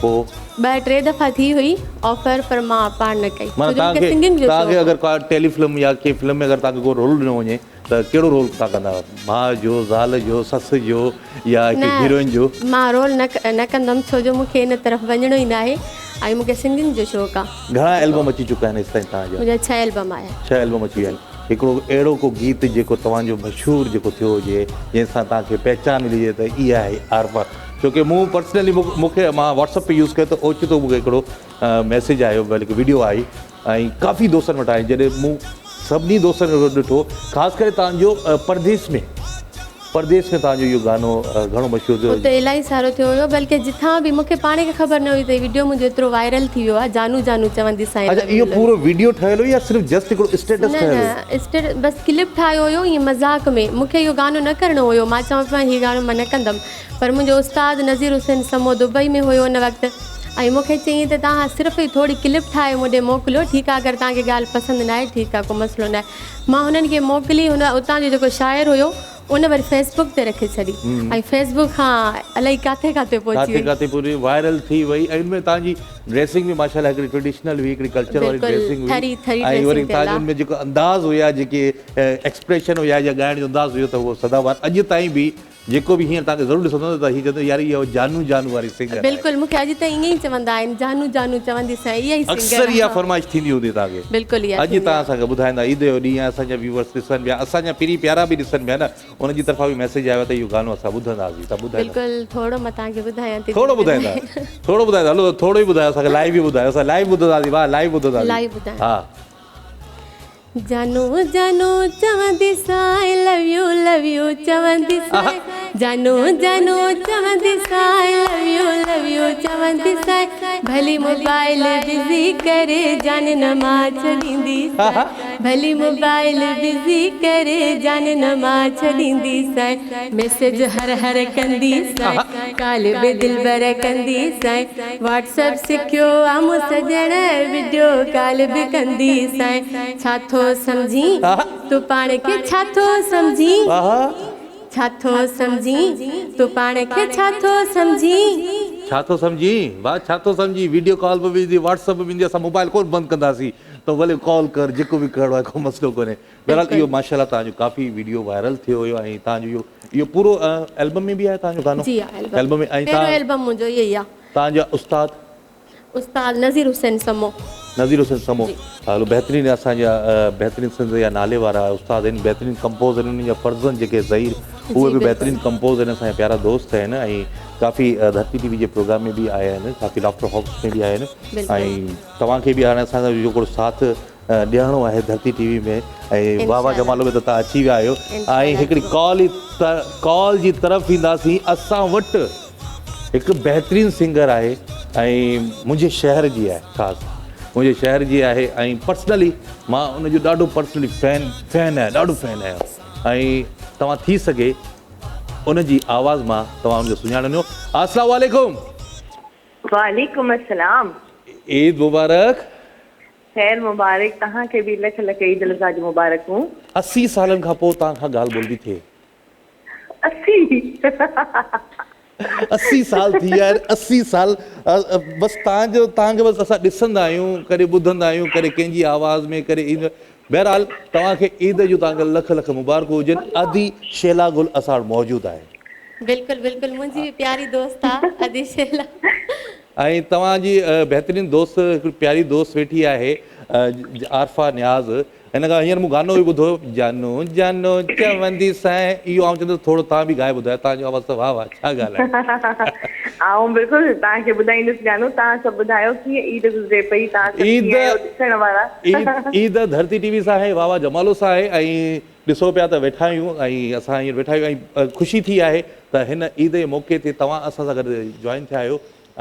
پوء؟ ٻه ٽي دفعا ٿي هئي آفر پر مان پاڻ نه ڪئي ڇو معنيٰ جو مون توهان کي کي سنگنگ جو توهان کي شوق هو. اگر ڪا ٽيلي فلم يا ڪنهن فلم ۾ اگر توهان کي ڪو رول ڏنو وڃي ته ڪهڙو رول توهان ڪندا ماء جو زال جو سس جو يا هڪ نه هيروئن جو؟ مان رول نه نه ڪندم ڇو جو مون کي ان طرف وڃڻو ئي ناهي ۽ مون کي سنگنگ جو شوق آ. گهڻا البم اچي چڪا آهن هيستائين توهان جا؟ منهنجا ڇهه البم آيا. ڇهه البم اچي ويا آهن. هڪڙو اهڙو ڪو گيت جيڪو توهان جو مشهور جيڪو ٿيو هجي جنهن سان توهان کي پهچان ملي هجي ته اها آهي عارفه ڇو ڪي مون پرسنلي مون کي مان واٽس اپ تي يوز ڪيو ته اوچتو مون کي هڪڙو ميسيج آيو بلڪه وڊيو آئي ۽ ڪافي دوستن وٽ آهي جڏهن مون سڀني دوستن وٽ ڏٺو خاص ڪري توهان جو پرديس ۾ پرديس ۾ توهان جو اهو گانو گهڻو مشهور ٿيو. اتي الاهي سارو ٿيو هيو بلڪه جتان به مون کي پاڻ کي خبر نه هئي ته هي وڊيو منهنجو ايترو وائرل ٿي ويو آهي جانو جانو چوندي سائين اڇا اهو پورو وڊيو ٺهيل هيو يا صرف جسٽ هڪڙو اسٽيٽس نه ٺهيل نه هيو؟ اسٽيٽس بس ڪلپ ٺاهيو هيو ائين مذاق ۾ مون کي اهو گانو نه ڪرڻو هيو مان چوان پيا هي گانو مان نه ڪندم پر منهنجو استاد نذير حسين سمو دبئي ۾ هيو ان وقت ۽ مون کي چيائين ته توهان صرف هي ٿوري ڪلپ ٺاهي مون ڏي موڪليو ٺيڪ آهي اگر توهان کي ڳالهه پسند ناهي ٺيڪ آهي ڪو مسئلو ناهي مان هنن کي موڪلي هن اتان جو جيڪو شاعر هيو ان وري فيس بڪ تي رکي ڇڏي ۽ فيس بڪ کان الائي ڪاٿي ڪاٿي پهچي ڪاٿي وئي. ڪاٿي پوري وائرل ٿي وئي ۽ ان ۾ توهان جي ڊريسنگ به ماشاءالله هڪڙي ٽريڊيشنل هئي هڪڙي ڪلچر واري بلڪل ڊريسنگ هئي ٿري ٿري ۽ وري ڊريسنگ توهان ٿيل جو ان ۾ جيڪو انداز هيا جيڪي ايڪسپريشن هيا يا ڳائڻ جو انداز هيو ته اهو سدا بهار اڄ تائين به جيڪو به هينئر توهان کي ضرور ڏسندو ته هي چوندو يار اهو جانو جانو واري سنگر آهي. بلڪل مون کي اڄ تائين ائين ئي چوندا آهن جانو جانو چوندي سائين اها ئي سنگر اڪثر اها آهي. فرمائش ٿيندي هوندي توهان کي. بلڪل اها اڄ ٿيندي توهان آهي. اسان کي ٻڌائيندا عيد جو ڏينهن آهي اسان جا ويوئرس ڏسن پيا اسان جا پرين پيارا به ڏسن پيا نه انهن جي طرفان به ميسيج آيو آهي ته اهو گانو اسان ٻڌنداسين توهان ٻڌائيندا. بلڪل ٿورو مان توهان کي ٻڌايان ٿي ٿورو ٻڌائيندا ٿورو ٻڌائيندا هلو ٿورو ئي ٻڌايو اسان کي لائيو ئي ٻڌايو اسان لائيو ٻڌنداسين واهه لائيو ٻڌنداسين لائيو ٻڌايان. ها. جانو جانو چوندي سانء لو يو لو يو چوندي سانء جانو جانو چوندي سانء لو يو لو يو چوندي سانء ڀلي موبائل بزي ڪري جان نه مان ڇڏيندي سانء ڀلي موبائل بزي ڪري جان نه مان ڇڏيندي سانء ميسيج هر هر ڪندي سانء ڪال به دلبر ڪندي سانء واٽس ايپ سکيو آ مون سڄڻ وڊيو ڪال به ڪندي سانء ڇا ٿو سمجهين تون پاڻ کي ڇا ٿو سمجهين ڇا ٿو سمجهين تون پاڻ کي ڇا ٿو سمجهين. ڇا ٿو سمجهين واھ ڇا ٿو سمجهين وڊيو ڪال به ويندي واٽس ايپ به ويندي اسان موبائل ڪون بند ڪنداسين ته ڀلي ڪال ڪر جيڪو به ڪرڻو آهي ڪو مسئلو ڪونهي بهرحال اهو ماشاءالله توهان جو ڪافي وڊيو وائرل ٿيو هيو ۽ توهان جو اهو اهو پورو البم ۾ به آهي توهان جو گانو جي ها البم ۾ ۽ پهريون البم منهنجو اهو ئي آهي. توهان جا استاد؟ استاد نذير حسين سمو. نذير حسين سمو هلو بهترين اسان جا بهترين سنڌ جا نالي وارا استاد آهن بهترين ڪمپوزر آهن انهن جا فرزند جيڪي ظهير اهي به بهترين ڪمپوزر آهن اسان جا پيارا دوست آهن ۽ ڪافي ڌرتي ٽي وي جي پروگرام ۾ به آيا آهن ڪافي لافٽر هائوس ۾ به آيا آهن ۽ توهان کي به هاڻي اسان سان جيڪو ساٿ ڏيڻو آهي ڌرتي ٽي وي ۾ ۽ واھ واھ جمالو ۾ ته توهان اچي ويا آهيو ۽ هڪڙي ڪال ڪال جي طرف اينداسين اسان وٽ هڪ بهترين سنگر آهي ۽ منهنجي شهر جي آهي خاص منهنجي شهر جي آهي ۽ پرسنلي مان ان جو ڏاڍو پرسنلي فين فين آهيان ڏاڍو فين آهيان ۽ توهان ٿي سگهي ان جي آواز مان توهان ان کي سڃاڻندو. السلام عليڪم. وعليڪم السلام. عيد مبارڪ. خير مبارڪ توهان کي به لک لک عيد الاضحيٰ جون مبارڪون. 80 سالن کان پوء توهان کان ڳالهه ٻولهه ٿي ٿئي. 80. 80 سال ٿي ويا آهن 80 سال بس توهان جو توهان کي بس اسان ڏسندا آهيون ڪڏهن ٻڌندا آهيون ڪڏهن ڪنهن جي آواز ۾ ڪڏهن بهرحال توهان کي عيد جون توهان کي لک لک مبارڪون هجن ادي شيلا گل اسان وٽ موجود آهي. بلڪل بلڪل منهنجي به پياري دوست آ ادي شيلا. ۽ توهان جي بهترين دوست هڪڙي پياري دوست ويٺي آهي عارفه نياز هن کان هينئر مون گانو به ٻڌو جانو جانو چوندي سانء اهو آئون چوندس ٿورو توهان به ڳائي ٻڌايو توهان جو آواز ته واهه واهه ڇا ڳالهه آهي. آئون بلڪل توهان کي ٻڌائيندس جانو توهان سڀ ٻڌايو ڪيئن عيد گذري پئي توهان سڀ ڪيئن آهيو ڏسڻ وارا. عيد عيد ڌرتي ٽي وي سان آهي واهه واهه جمالو سان آهي ۽ ڏسو پيا ته ويٺا آهيون ۽ اسان هينئر ويٺا آهيون ۽ خوشي ٿي آهي ته هن عيد جي موقعي تي توهان اسان سان گڏ جوائن ٿيا آهيو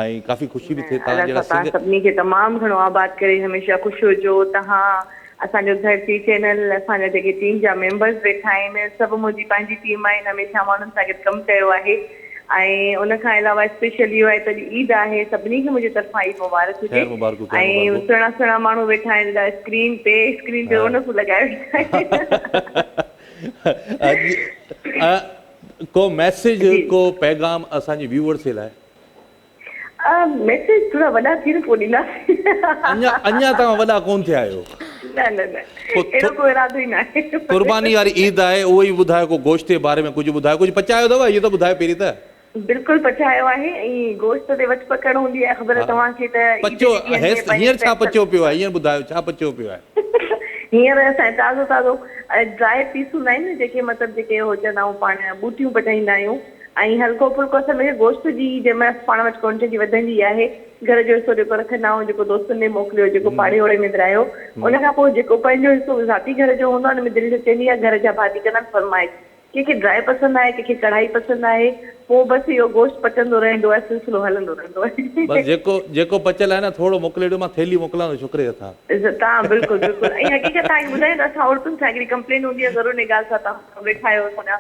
۽ ڪافي خوشي به ٿئي الله توهان جهڙا سان توهان سنگر. سڀني کي تمام گهڻو آباد ڪري هميشه خوش هجو توهان اسان جو ڌرتي چينل اسان جا جيڪي ٽيم جا ميمبرز ويٺا آهن سڀ منهنجي پنهنجي ٽيم آهن هميشه مان انهن سان گڏ ڪم ڪيو آهي ۽ ان کان علاوه اسپيشل اهو آهي ته اڄ عيد آهي سڀني کي منهنجي طرفان عيد مبارڪ هجي خير مبارڪون خير ۽ مبارڪون. سهڻا سهڻا ماڻهو ويٺا آهن ادا اسڪرين تي اسڪرين تي رونقون لڳائي ويٺا آهن. اڄ ڪو ميسيج جي. ڪو پيغام اسان جي ويوورس جي لاء. ميسيج ٿورا وڏا ٿي نه پوء ڏينداسين. اڃا اڃا توهان وڏا ڪون ٿيا آهيو. نه نه نه اهڙو ڪو ارادو ئي ناهي. قرباني واري عيد آهي اهو ئي ٻڌايو ڪو گوشت جي باري ۾ ڪجهه ٻڌايو ڪجهه پچايو اٿو اهو ته ٻڌايو پهرين ته. بلڪل پچايو آهي ۽ گوشت تي وٺ پڪڙ هوندي آهي خبر توهان کي ته عيد پچو جي ڏينهن ۾ پنهنجي هينئر ڇا اسپيشل. پچيو پيو آهي هينئر ٻڌايو ڇا پچيو پيو آهي. هينئر اسان تازو تازو ڊرائي پيس هوندا آهن نه جيڪي مطلب جيڪي هو چوندا آهيون پاڻ ٻوٽيون پچائيندا آهيون ۽ هلڪو ڦلڪو اصل ۾ گوشت جي جنهن مهل پاڻ وٽ ڪوانٽٽي وڌندي آهي گهر جو حصو جيڪو رکندا آهيون جيڪو دوستن ڏي موڪليو جيڪو پاڙي اوڙي ۾ ورهايو ان کان پوء جيڪو پنهنجو حصو ذاتي گهر جو هوندو آهي ان ۾ دل جو چوندي آهي گهر جا ڀاتي ڪندا آهن فرمائش ڪنهن کي ڊرائي پسند آهي ڪنهن کي ڪڙهائي پسند آهي پوء بس اهو گوشت پچندو رهندو آهي سلسلو هلندو رهندو آهي. بس جيڪو جيڪو پچيل آهي نه ٿورو موڪلي ڏيو مان ٿيلهي موڪلان ٿو ڇوڪري هٿان. توهان بلڪل بلڪل ۽ حقيقت توهان کي ٻڌايان ته اسان عورتن سان هڪڙي ڪمپلين هوندي آهي ضرور ان ڳالهه سان توهان ويٺا آهيو اسان جا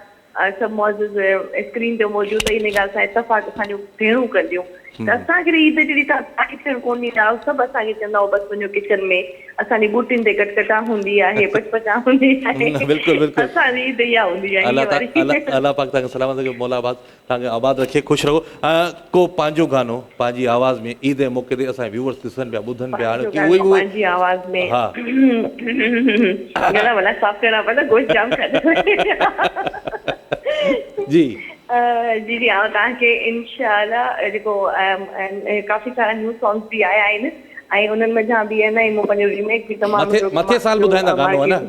سڀ معزز اسڪرين تي موجود ان ڳالهه سان اتفاق اسان جون ڀيڻون ڪنديون ته اسان کي عيد جهڙي ته پارٽي ٿيڻ ڪونه ڏيندا هئا سڀ اسان کي چوندا هئا بس وڃو ڪچن ۾ اسان جي ٻوٽين تي ڪٽڪٽان هوندي آهي پچپچان هوندي آهي بلڪل بلڪل اسان جي عيد اها هوندي آهي الله الله پاڪ توهان کي سلامت رکي مولا آباد توهان کي آباد رکي خوش رهو ڪو پنهنجو گانو پنهنجي آواز ۾ عيد جي موقعي تي اسان جا ويوورس ڏسن پيا ٻڌن پيا هاڻي پنهنجو گانو پنهنجي آواز ۾ ها گلا ولا صاف ڪرڻا پوندا گوشت جام کاڌو جي جي جي آئون توهان کي انشاء الله جيڪو ڪافي سارا نيو سانگس به آيا آهن ۽ انهن منجهان به آهن ۽ مون پنهنجو ريميڪ به تمام مٿي مٿي سال ٻڌائيندا گانو ها نه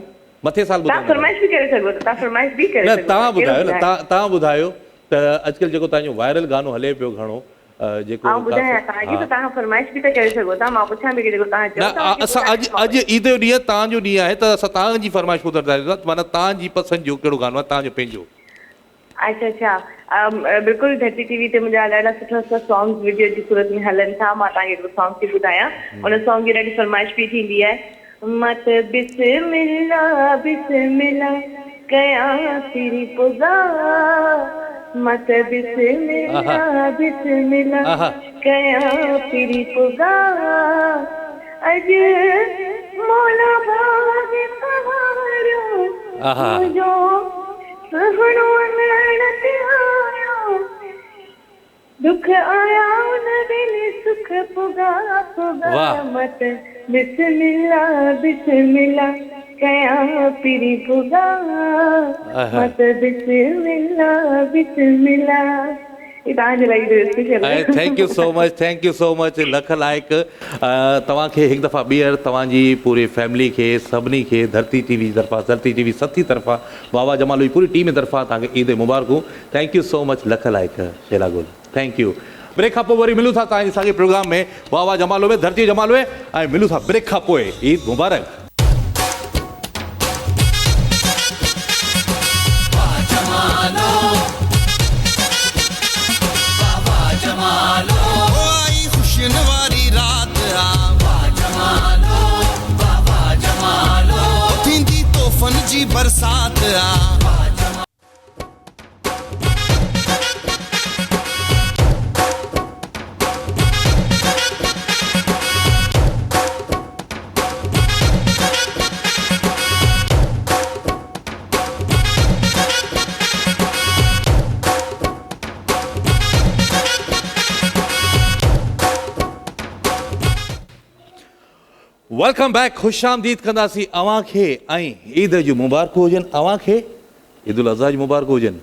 مٿي سال توهان ٻڌائيندا فرمائش به ڪري سگهو ٿا توهان فرمائش به ڪري نه سگهو ٿا توهان ڪهڙو ٻڌايو نه ٻڌايان توهان ٻڌايو ته اڄڪلهه جيڪو توهان جو وائرل گانو هلي پيو گهڻو جيڪو آئون ٻڌايان توهان کي ته توهان فرمائش به ته ڪري سگهو ٿا مان پڇان پئي ڪه جيڪو توهان چئو نه ٿا ان کي اسان اڄ ٻڌايان اڄ عيد جو ڏينهن توهان جو ڏينهن آهي ته اسان توهان جي فرمائش ٻڌڻ چاهيون ٿا معنيٰ توهان جي پسند جو ڪهڙو گانو آهي توهان جو پنهنجو. اڇا اڇا بلڪل ڌرتي ٽي وي تي منهنجا ڏاڍا سٺا سٺا سانگس وڊيو جي صورت ۾ هلن ٿا مان توهان کي هڪڙو سانگ ٿي ٻڌايان ان سانگ جي ڏاڍي فرمائش به ٿيندي آهي مان ته بسم الله بسم الله ڪيان سري پڳان مان ته بسم الله بسم الله ڪيان سري پڳان اڄ مولا ڀاڳ سنواريو منهنجو سهڻو اڱڻ تي آيو. ڏک آيا ان ويلي سک پڳا پڳا مت بسم الله بسم الله ڪيان پرين پڳا مت بسم الله بسم الله هي توهان جي لاء اسپيشل آهي. Thank you so much thank you so much lakh لائق توهان کي هڪ دفعا ٻيهر توهان جي پوري فيملي کي سڀني کي ڌرتي ٽي وي جي طرفان ڌرتي ٽي وي سٿي طرفان بابا جمالو جي پوري ٽيم طرفان توهان کي عيد مبارڪون thank you so much lakh لائق شيلا گل thank you break کان پوء وري ملون ٿا توهان جي ساڳي پروگرام ۾ واھ واھ جمالو ۾ ڌرتي جمالو ۾ ۽ ملون ٿا بريڪ کان پوء عيد مبارڪ. برسات آ. Welcome back خوش آمديد ڪنداسين اوهان کي ۽ عيد جون مبارڪون هجن اوهان کي عيد الاضحيٰ جون مبارڪون هجن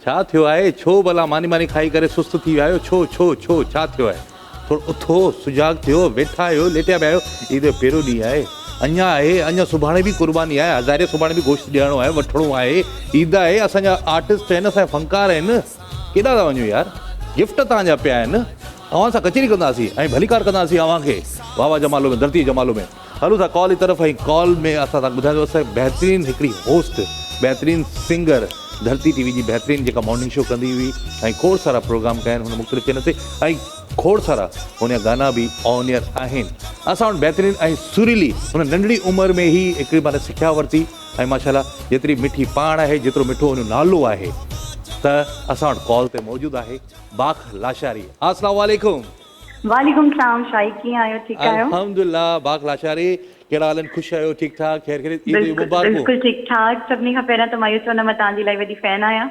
ڇا ٿيو آهي ڇو ڀلا ماني ماني کائي ڪري سست ٿي ويا آهيو ڇو ڇو ڇو ڇا ٿيو آهي ٿورو اٿو سجاڳ ٿيو ويٺا آهيو ليٽيا پيا آهيو عيد جو پهريون ڏينهن آهي اڃا آهي اڃا سڀاڻي به قرباني آهي هزارين سڀاڻي به گوشت ڏيڻو آهي وٺڻو آهي عيد آهي اسان جا آرٽسٽ آهن اسان جا فنڪار آهن ڪيڏانهن ٿا وڃو يار گفٽ توهان جا پيا آهن اوهان سان ڪچهري ڪنداسين ۽ ڀليڪار ڪنداسين اوهان کي واهه واهه جمالو ۾ ڌرتي جمالو ۾ هلون ٿا ڪال جي طرف ۽ ڪال ۾ اسان توهان کي ٻڌايون ٿا اسان بهترين هڪڙي هوسٽ بهترين سنگر ڌرتي ٽي وي جي بهترين جيڪا مارننگ شو ڪندي هئي ۽ کوڙ سارا پروگرام ڪيا آهن هن مختلف چينل تي ۽ کوڙ سارا هن جا گانا به آن ايئر آهن اسان وٽ بهترين ۽ سريلي هن ننڍڙي عمر ۾ ئي هڪڙي معنيٰ سکيا ورتي ۽ ماشاءالله جيتري مٺي پاڻ آهي جيترو مٺو هن جو نالو آهي ته اسان وٽ ڪال تي موجود آهي باک لاشاري اسلام عليڪم. وعليڪم سلام شاهي ڪيئن آهيو ٺيڪ آهيو. الحمدلله باک لاشاري ڪهڙا حال آهن خوش آهيو ٺيڪ ٺاڪ خير خيريت عيد جون مبارڪون. بلڪل ٺيڪ ٺاڪ سڀني کان پهريان ته مان اهو چوندم مان توهان جي الاهي وڏي فين آهيان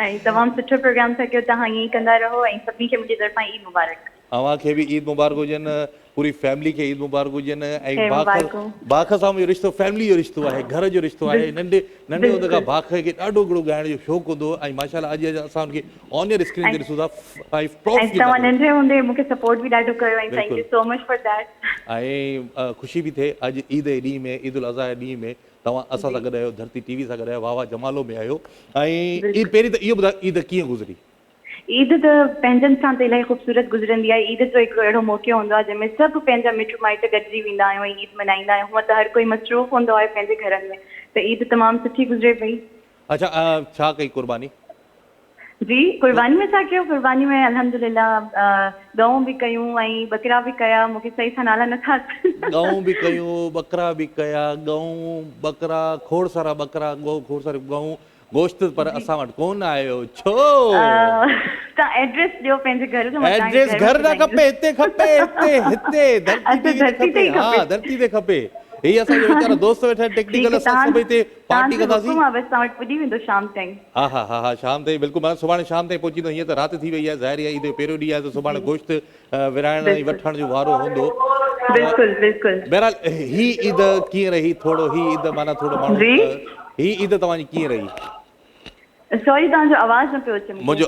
۽ تمام سٺو پروگرام ٿا ڪيو توهان ائين ئي ڪندا رهو ۽ سڀني کي منهنجي طرفان عيد مبارڪ. اوهان کي به عيد مبارڪ هجن پوري فيملي کي عيد مبارڪ هجن ۽ باک باک سان منهنجو رشتو فيملي جو رشتو آهي گهر جو رشتو آهي ننڍي ننڍي هوندي کان باک کي ڏاڍو هڪڙو ڳائڻ جو شوق هوندو هو ۽ ماشاءالله اڄ اسان ان کي آن ايئر اسڪرين تي ڏسون ٿا ۽ پرائوڊ فيل توهان ننڍي هوندي مون کي سپورٽ به ڏاڍو ڪيو ۽ thank you so much for that. ۽ خوشي به ٿئي اڄ عيد جي ڏينهن ۾ عيد الاضحيٰ جي ڏينهن ۾ توهان اسان سان گڏ آهيو ڌرتي ٽي وي سان گڏ آهيو واهه واهه جمالو ۾ آهيو ۽ پهرين ته اهو ٻڌايو عيد ڪيئن گذري؟ عيد ته پنهنجن سان ته الاهي خوبصورت گذرندي آهي. عيد جو هڪڙو اهڙو موقعو هوندو آهي جنهن ۾ سڀ پنهنجا مٽ مائٽ گڏجي ويندا آهيون ۽ عيد ملهائيندا آهيون. هونئن ته هر ڪوئي مصروف هوندو آهي پنهنجي گهرن ۾ ته عيد تمام سٺي گذري پئي. اڇا ڇا ڪئي قرباني؟ جي قرباني ۾ ڇا ڪيو قرباني ۾ الحمدلله ڳئون به ڪيون ۽ ٻڪرا به ڪيا مون کي صحيح سان نالا نٿا اچن. ڳئون به ڪيون ٻڪرا به ڪيا ڳئون ٻڪرا کوڙ سارا ٻڪرا کوڙ ساريون ڳئون گوشت پر اسان وٽ ڪون آيو ڇو؟ توهان ايڊريس ڏيو پنهنجي گهر جو مان توهان کي ايڊريس گهر نه کپي هتي کپي هتي هتي ڌرتي ٽي وي تي کپي ها ڌرتي تي کپي هي اسان جا ويچارا دوست ويٺا آهن ٽيڪنيڪل اسان سڀ هتي پارٽي ڪنداسين. حڪم آ بس توهان وٽ پڄي ويندو شام تائين. ها ها ها ها شام تائين بلڪل معنيٰ سڀاڻي شام تائين پهچي ويندو هيئن ته رات ٿي وئي آهي ظاهر آهي عيد جو پهريون ڏينهن آهي ته سڀاڻي گوشت ورهائڻ ۽ وٺڻ جو وارو هوندو. بلڪل بلڪل. بهرحال هي عيد ڪيئن رهي ٿورو هي عيد معنيٰ ٿورو ماڻهو هي عيد توهان جي ڪيئن رهي. سوري توهان جو آواز نه پيو اچي مونکي. منهنجو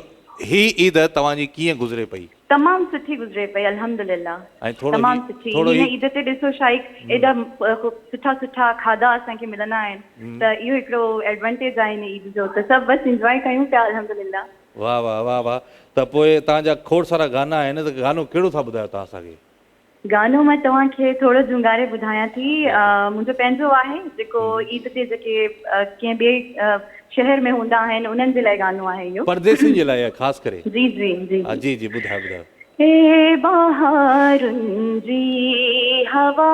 هي عيد توهان جي ڪيئن گذري پئي. تمام سٺي گذري پئي الحمدلله تمام سٺي هن عيد تي ڏسو شائق ايڏا سٺا سٺا کاڌا اسان کي ملندا آهن ته اهو هڪڙو ايڊوانٽيج آهي هن عيد جو ته سڀ بس انجواء ڪيون پيا الحمدلله. واه واه واه واه ته پوء توهان جا کوڙ سارا گانا آهن ته گانو ڪهڙو ٿا ٻڌايو توهان اسان کي. گانو مان توهان کي ٿورو جهونگاري ٻڌايان ٿي منهنجو پنهنجو آهي جيڪو عيد تي جيڪي ڪنهن ٻئي شهر ۾ هوندا آهن انهن جي لاء گانو آهي اهو. پرديسين جي لاء آهي خاص ڪري. جي جي جي ها جي جي ٻڌايو ٻڌايو. اي بهارن جي هوا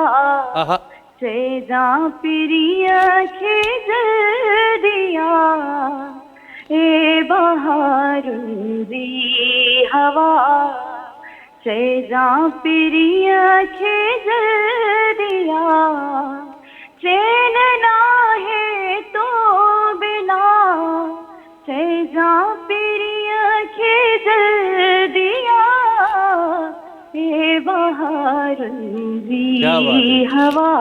آها. چئجان پرينء کي جلدي آ اي بهارن جي هوا چئجان پرينء کي جلدي آ چين ناهي تو بنا چئجان پرينء کي جلدي آ اي بهارن جي هوا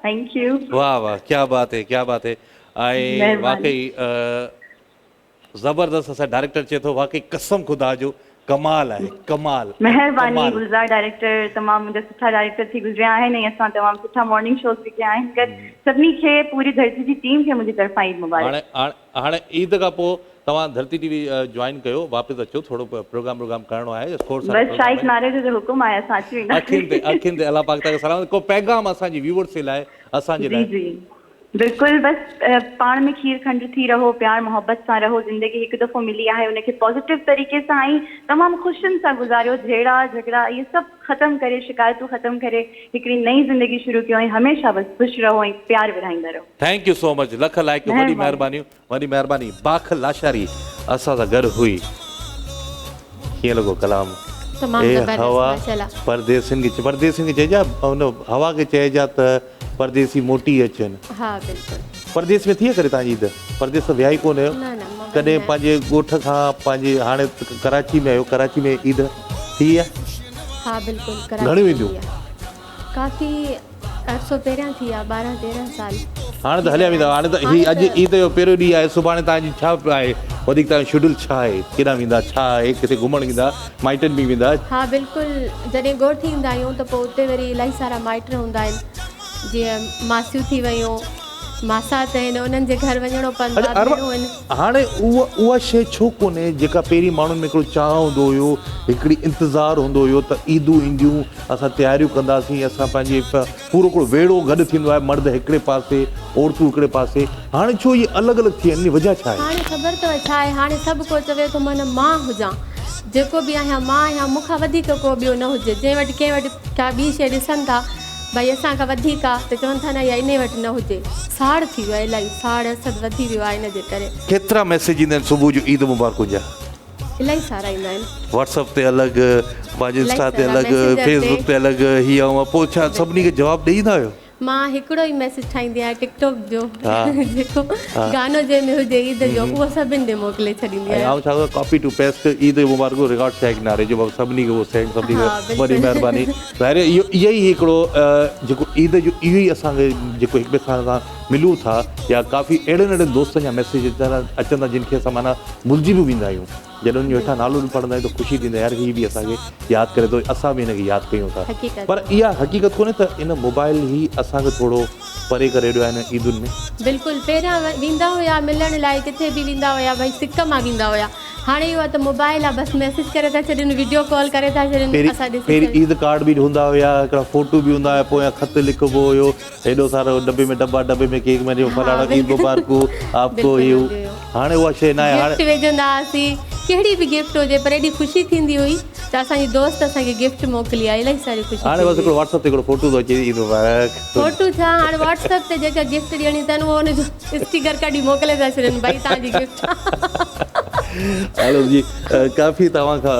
thank you. واه واه ڪيا بات هي ڪيا بات هي ۽ واقعي زبردست اسان ڊائريڪٽر چئي ٿو واقعي قسم خدا جو ڪمال آهي ڪمال ۽ مهرباني ڪمال. گلزار ڊائريڪٽر تمام منهنجا سٺا ڊائريڪٽر ٿي گذريا آهن ۽ اسان تمام سٺا مارننگ شوز به ڪيا آهن گڏ سڀني کي پوري ڌرتي جي ٽيم کي منهنجي طرفان عيد مبارڪ. هاڻي هاڻي هاڻي عيد کان پوء توهان ڌرتي ٽي وي جوائن ڪيو واپس اچو ٿورو پروگرام بروگرام ڪرڻو آهي کوڙ سارا بس پروگرام شائق آهن. ناريجو جو حڪم آهي اسان اچي اکين تي وينداسين. اکين تي الله پاڪ توهان کي سلامت ڪو پيغام اسان جي ويورز جي لاء اسان جي جي لاء. جي بلڪل بس پاڻ ۾ کير کنڊ ٿي رهو پيار محبت سان رهو زندگي هڪ دفعو ملي آهي ان کي پازيٽو طريقي سان ۽ تمام خوشين سان گذاريو جهيڙا جهڳڙا اهي سڀ ختم ڪري شڪايتون ختم ڪري هڪڙي نئين زندگي شروع ڪيو ۽ هميشه بس خوش رهو ۽ پيار ورهائيندا رهو. Thank you so much lakh لائق وڏي مهرباني. مهربانيون وڏي مهرباني باک لاشاري اسان سان گڏ هئي ڪيئن لڳو ڪلام تمام اي زبردست هوا ماشاءالله. پرديسين کي پرديسين کي چئجا ان هوا کي چئجا ته پرديسي موٽي اچن. ها بلڪل. پرديس ۾ ٿي ڪري توهان جي عيد؟ پرديس ته ويا ئي ڪونه آهيو. نه نه مان وئي ڪڏهن ناهيان. پنهنجي ڳوٺ کان پنهنجي هاڻي ڪراچي ۾ آهيو ڪراچي ۾ عيد ٿي آهي؟ ها بلڪل ڪراچي گهڻيون ۾ اينديون؟ ٿي آهي. ڪافي عرصو پهريان ٿي آهي 12 13 سال هاڻي ٿي ته هليا ويا ويندا آهن. هاڻي ته هي هاڻي اڄ ته عيد جو پهريون ڏينهن آهي سڀاڻي توهان جي ڇا آهي وڌيڪ توهان جو شيڊول ڇا آهي؟ ڪيڏانهن ويندا؟ ڇا آهي؟ ڪٿي گهمڻ ويندا؟ مائٽن ۾ ويندا؟ ها بلڪل جڏهن ڳوٺ ايندا آهيون ته پوء اتي وري الاهي سارا مائٽ هوندا آهن جيئن ماسيون ٿي ويون ماسات آهن انهن جي گهر وڃڻو پوندو اڇا آهي اربع ڀيڻون آهن. هاڻي اها اها شيء ڇو ڪونهي جيڪا پهرين ماڻهن ۾ هڪڙو چاهه هوندو هيو هڪڙي انتظار هوندو هيو ته عيدون اينديون اسان تياريون ڪنداسين اسان پنهنجي پورو هڪڙو ويڙهو گڏ ٿيندو آهي مرد هڪڙي پاسي عورتون هڪڙي پاسي هاڻي ڇو اهي الڳ الڳ ٿي ويا آهن ان جي وجهه ڇا آهي؟ هاڻي خبر اٿو ڇا آهي هاڻي سڀ ڪو چوي ٿو معنيٰ مان هجان جيڪو به آهيان مان آهيان مون کان وڌيڪ ڪو ٻيو نه هجي جنهن وٽ ڪنهن وٽ ڪا ٻي شيء ڏسن ٿا ڀئي اسان کان وڌيڪ آ ته چون ٿا نه اها انهي وٽ نه هجي ساڙ ٿي ويو آهي الاهي ساڙ حسد وڌي ويو آهي ان جي ڪري. ڪيترا ميسيج ايندا آهن صبح جو عيد مبارڪن جا؟ الاهي سارا ايندا آهن. واٽس اپ تي الڳ پنهنجي الاهي انسٽا تي سارا الڳ ميسينجر فيس تي. بڪ تي الڳ هي هو پوء ڇا سڀني کي جواب ڏئي ايندا آهيو؟ مان هڪڙو ئي ميسيج ٺاهيندي آهيان ٽڪ ٽاڪ جو ها جيڪو ها گانو جنهن ۾ هجي عيد جو اهو سڀن ڏي موڪلي ڇڏيندي ۽ آهيان. آئون ڇا ڪندو ڪاپي ٽو پيسٽ عيد جو مبارڪون رڪارڊ شيخ ناري جو بابا سڀني کي اهو سينڊ سڀني ها کي وڏي بلڪل مهرباني ظاهر آهي اهو اهو ئي هڪڙو جيڪو عيد جو اهو ئي اسان کي جيڪو هڪ ٻئي سان اسان ملون ٿا يا ڪافي اهڙن اهڙن دوستن جا ميسيج اچن ٿا جن کي اسان معنيٰ ڀلجي به ويندا آهيون جڏهن انهن جو هيٺان نالو به پڙهندا آهيون ته خوشي ٿيندي آهي يار هي به اسان کي ياد ڪري ٿو اسان به هن کي ياد ڪيون ٿا حقيقت پر اها حقيقت ڪونهي ته ان موبائل هي اسان کي ٿورو پري ڪري ڇڏيو آهي هن عيدن ۾. بلڪل پهريان ويندا هيا ملڻ لاء ڪٿي به ويندا هيا ڀئي سڪ مان ويندا هيا هاڻي اهو آهي ته موبائل آهي بس ميسيج ڪري ٿا ڇڏين وڊيو ڪال ڪري ٿا ڇڏين پهرين اسان ڏسي پهرين ڇڏ عيد ڪارڊ به هوندا هيا هڪڙا فوٽو به هوندا هيا پويان خط لکبو هيو هيڏو سارو ڊٻي ۾ ڊٻا ڊٻي ۾ ڪيڪ ۾ ها فلاڻو عيد بلڪل مبارڪون آپ ڪو بلڪل هي هو هوندو هيو هاڻي اها شيء ناهي گفٽ هاڻي وجهندا هئاسين ڪهڙي به گفٽ هجي پر ايڏي خوشي ٿيندي هئي ته اسان جي دوست اسان کي گفٽ موڪلي آهي الاهي ساري خوشي هاڻي بس ٿيندي هڪڙو هئي. واٽس اپ تي هڪڙو فوٽو ٿو اچي عيد مبارڪ فوٽو ڇا هاڻي واٽس اپ تي جيڪا گفٽ ڏيڻي اٿن اهو ان جو اسٽيڪر ڪڍي موڪلي ٿا ڇڏن ڀائي توهان جي گفٽ. هلو جي ڪافي توهان کان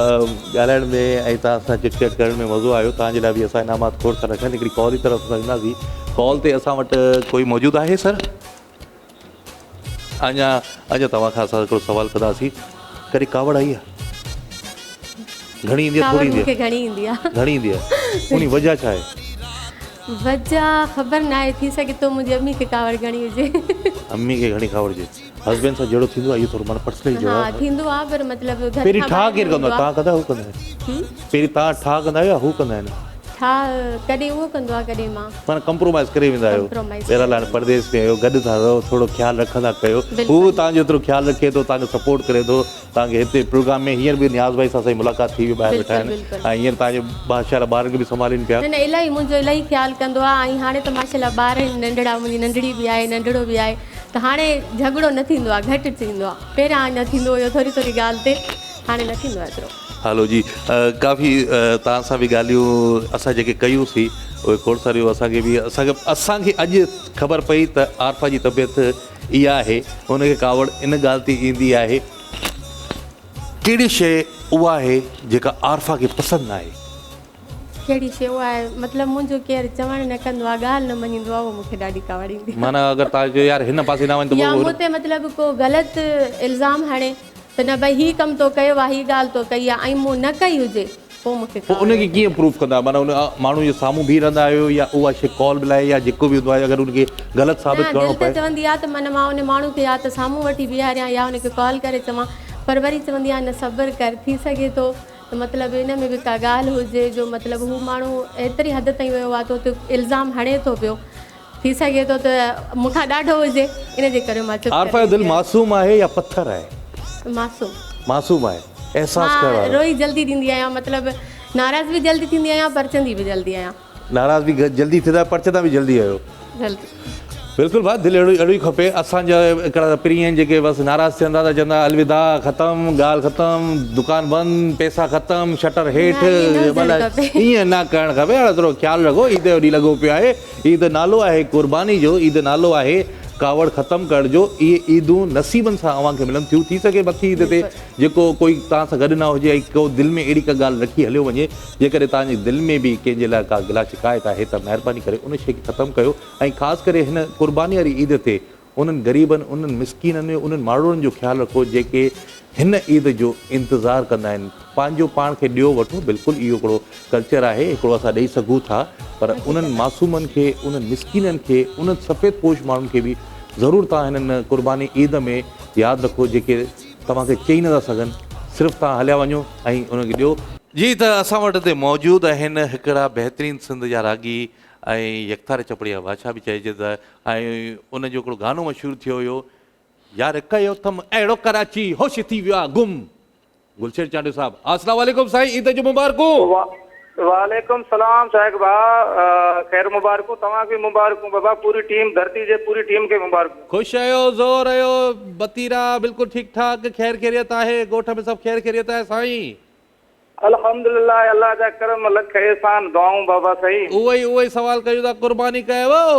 ڳالهائڻ ۾ ۽ توهان سان چٽ چيٽ ڪرڻ ۾ مزو آيو توهان جي لاء به اسان انعامات کوڙ سارا رکيا آهن هڪڙي ڪال جي طرف اسان وينداسين ڪال تي اسان وٽ ڪوئي موجود آهي سر اڃا اڃا توهان کان اسان هڪڙو سوال ڪنداسين ڪڏهن ڪاوڙ آئي آهي گهڻي ايندي آهي ٿوري ايندي آهي ڪاوڙ مون کي گهڻي ايندي آهي گهڻي ايندي آهي انهي وجهه ڇا آهي وجهه خبر ناهي ٿي سگهي ٿو منهنجي امي کي ڪاوڙ گهڻي هجي امي کي گهڻي ڪاوڙ هجي هسبينڊ سان جهيڙو ٿيندو آهي اهو ٿورو معنيٰ پرسنلي جهيڙو ها آهي ٿيندو آهي پر مطلب گهر پهرين کان ٺاهه ٻاهر ڪير نه ڪندو هوندو آهي توهان ڪندا آهيو هو ڪندا آهن پهرين توهان ٺاهه ڪندا آهيو يا هو ڪندا آهن ٺاهه ڪڏهن اهو ڪندو آهي ڪڏهن مان. معنيٰ ڪمپرومائيز ڪري ويندا آهيو. ڪمپرومائيز بهرحال هاڻي پرديس ۾ آهيو گڏ ٿا رهو ٿورو خيال رکندا ڪيو. هو به بلڪل. توهان جو ايترو خيال رکي ٿو توهان کي سپورٽ ڪري ٿو توهان کي هتي پروگرام ۾ هينئر به نياز ڀائي سان اسان جي ملاقات ٿي وئي ٻاهر ويٺا بلڪل آهن بلڪل. ۽ هينئر توهان جي ماشاءالله ٻارن کي به سنڀالين پيا. نه نه الاهي منهنجو الاهي خيال ڪندو آهي ۽ هاڻي ته ماشاءالله ٻار آهن ننڍڙا منهنجي ننڍڙي به آهي ننڍڙو به آهي ته هاڻي جهڳڙو نه ٿيندو آهي گهٽ ٿيندو آهي پهريان اڃا ٿيندو هيو ٿوري ٿوري ڳالهه تي هاڻي نه ٿيندو آهي ايترو. هلو جي ڪافي توهان سان به ڳالهيون اسان جيڪي ڪيون سي اهي کوڙ ساريون اسان کي به اسان کي اسان کي اڄ خبر پئي ته عارفه جي طبيعت اها آهي ان کي ڪاوڙ ان ڳالهه تي ايندي آهي ڪهڙي شيء اها آهي جيڪا عارفه کي پسند ناهي. ڪهڙي شيء اها آهي مطلب منهنجو ڪير چوڻ نه ڪندو آهي ڳالهه نه مڃيندو آهي اهو مون کي ڏاڍي ڪاوڙ ايندي آهي. معنيٰ اگر توهان چيو يار هن پاسي نه وڃ ته يا مون تي مطلب ڪو غلط الزام هڻي ته نه ڀئي هي ڪم تو ڪيو آهي هي ڳالهه تو ڪئي آهي ۽ مون نه ڪئي هجي پوء مون کي پوء ڪاوڙ ان کي ايندي ڪيئن آهي. پروف ڪندا آهيو معنيٰ ان ماڻهو جي سامهون بيهي رهندا آهيو يا اها شيء ڪال ملائي يا جيڪو به هوندو آهي اگر ان کي غلط ثابت نه ڪرڻو دل ته پئي. چوندي آهي ته معنيٰ مان ان ماڻهو کي يا ته سامهون وٺي بيهاريان يا ان کي ڪال ڪري چوان پر وري چوندي آهيان نه صبر ڪر ٿي سگهي ٿو ته مطلب ان ۾ به ڪا ڳالهه هجي جو مطلب هو ماڻهو ايتري حد تائين ويو آهي ته اتي الزام هڻي ٿو پيو ٿي سگهي ٿو ته مون کان ڏاڍو هجي ان جي ڪري مان چپ ڪري عارفه جو دل ويندي آهيان. معصوم آهي يا پٿر آهي؟ معصوم. معصوم آهي احساس ڪرڻ مان وارو. روئي جلدي ڏيندي آهيان مطلب ناراض به جلدي ٿيندي آهيان پرچندي به جلدي آهيان. ناراض به جلدي ٿيندا آهيو پرچندا به جلدي آهيو. جلدي. بلڪل ڀاء دل اهڙو اهڙو ئي کپي اسان جا هڪڙا پرين آهن جيڪي بس ناراض ٿين ٿا ته چوندا الوداع ختم ڳالهه ختم دڪان بند پيسا ختم شٽر هيٺ نه ائين نه هجڻ کپي. ائين نه ڪرڻ کپي هاڻي ٿورو خيال رکو عيد جو ڏينهن لڳو پيو آهي عيد نالو آهي قرباني جو عيد نالو آهي ڪاوڙ ختم ڪرڻ جو اهي عيدون نصيبن سان اوهان کي ملن ٿيون ٿي سگهي مٿي عيد تي جيڪو ڪوئي توهان سان گڏ نه هجي ۽ ڪو دل ۾ اهڙي ڪا ڳالهه رکي هليو وڃي جيڪڏهن توهان جي دل ۾ به ڪنهن جي لاء ڪا گلا شڪايت آهي ته مهرباني ڪري ان شيء کي ختم ڪيو ۽ خاص ڪري هن قرباني واري عيد تي انهن غريبن، انهن مسڪينن ۽ انهن ماڻهن جو خيال رکو جيڪي هن عيد جو انتظار ڪندا آهن. پنهنجو پاڻ کي ڏيو وٺو بلڪل اهو هڪڙو ڪلچر آهي هڪڙو اسان ڏئي سگهون ٿا پر انهن معصومن کي، انهن مسڪينن کي، انهن سفيد پوش ماڻهن کي به ضرور توهان هنن قرباني عيد ۾ ياد رکو جيڪي توهان کي چئي نٿا سگهن صرف توهان هليا وڃو ۽ انهن کي ڏيو. جي ته اسان وٽ هتي موجود آهن هڪڙا بهترين سنڌ جا راڳي ۽ يڪتاري چپڙي جا بادشاهه به چئجي ته ۽ ان جو هڪڙو گانو مشهور ٿيو هيو يار ڪيو ٿم اهڙو ڪراچي هوش ٿي ويو آ گم گلشير چانڊيو صاحب اسلام عليڪم سائين عيد جون مبارڪون. وعليڪم سلام شائق ڀاء خير مبارڪون توهان کي به مبارڪون بابا پوري ٽيم ڌرتي جي پوري ٽيم کي مبارڪون. خوش آهيو زور آهيو بتيرا بلڪل ٺيڪ ٺاڪ خير خيريت آهي ڳوٺ ۾ سڀ خير خيريت آهي سائين. الحمدلله الله جا ڪرم لک احسان دعائون بابا سائين. اهو ئي اهو ئي سوال ڪيون ٿا قرباني ڪيو.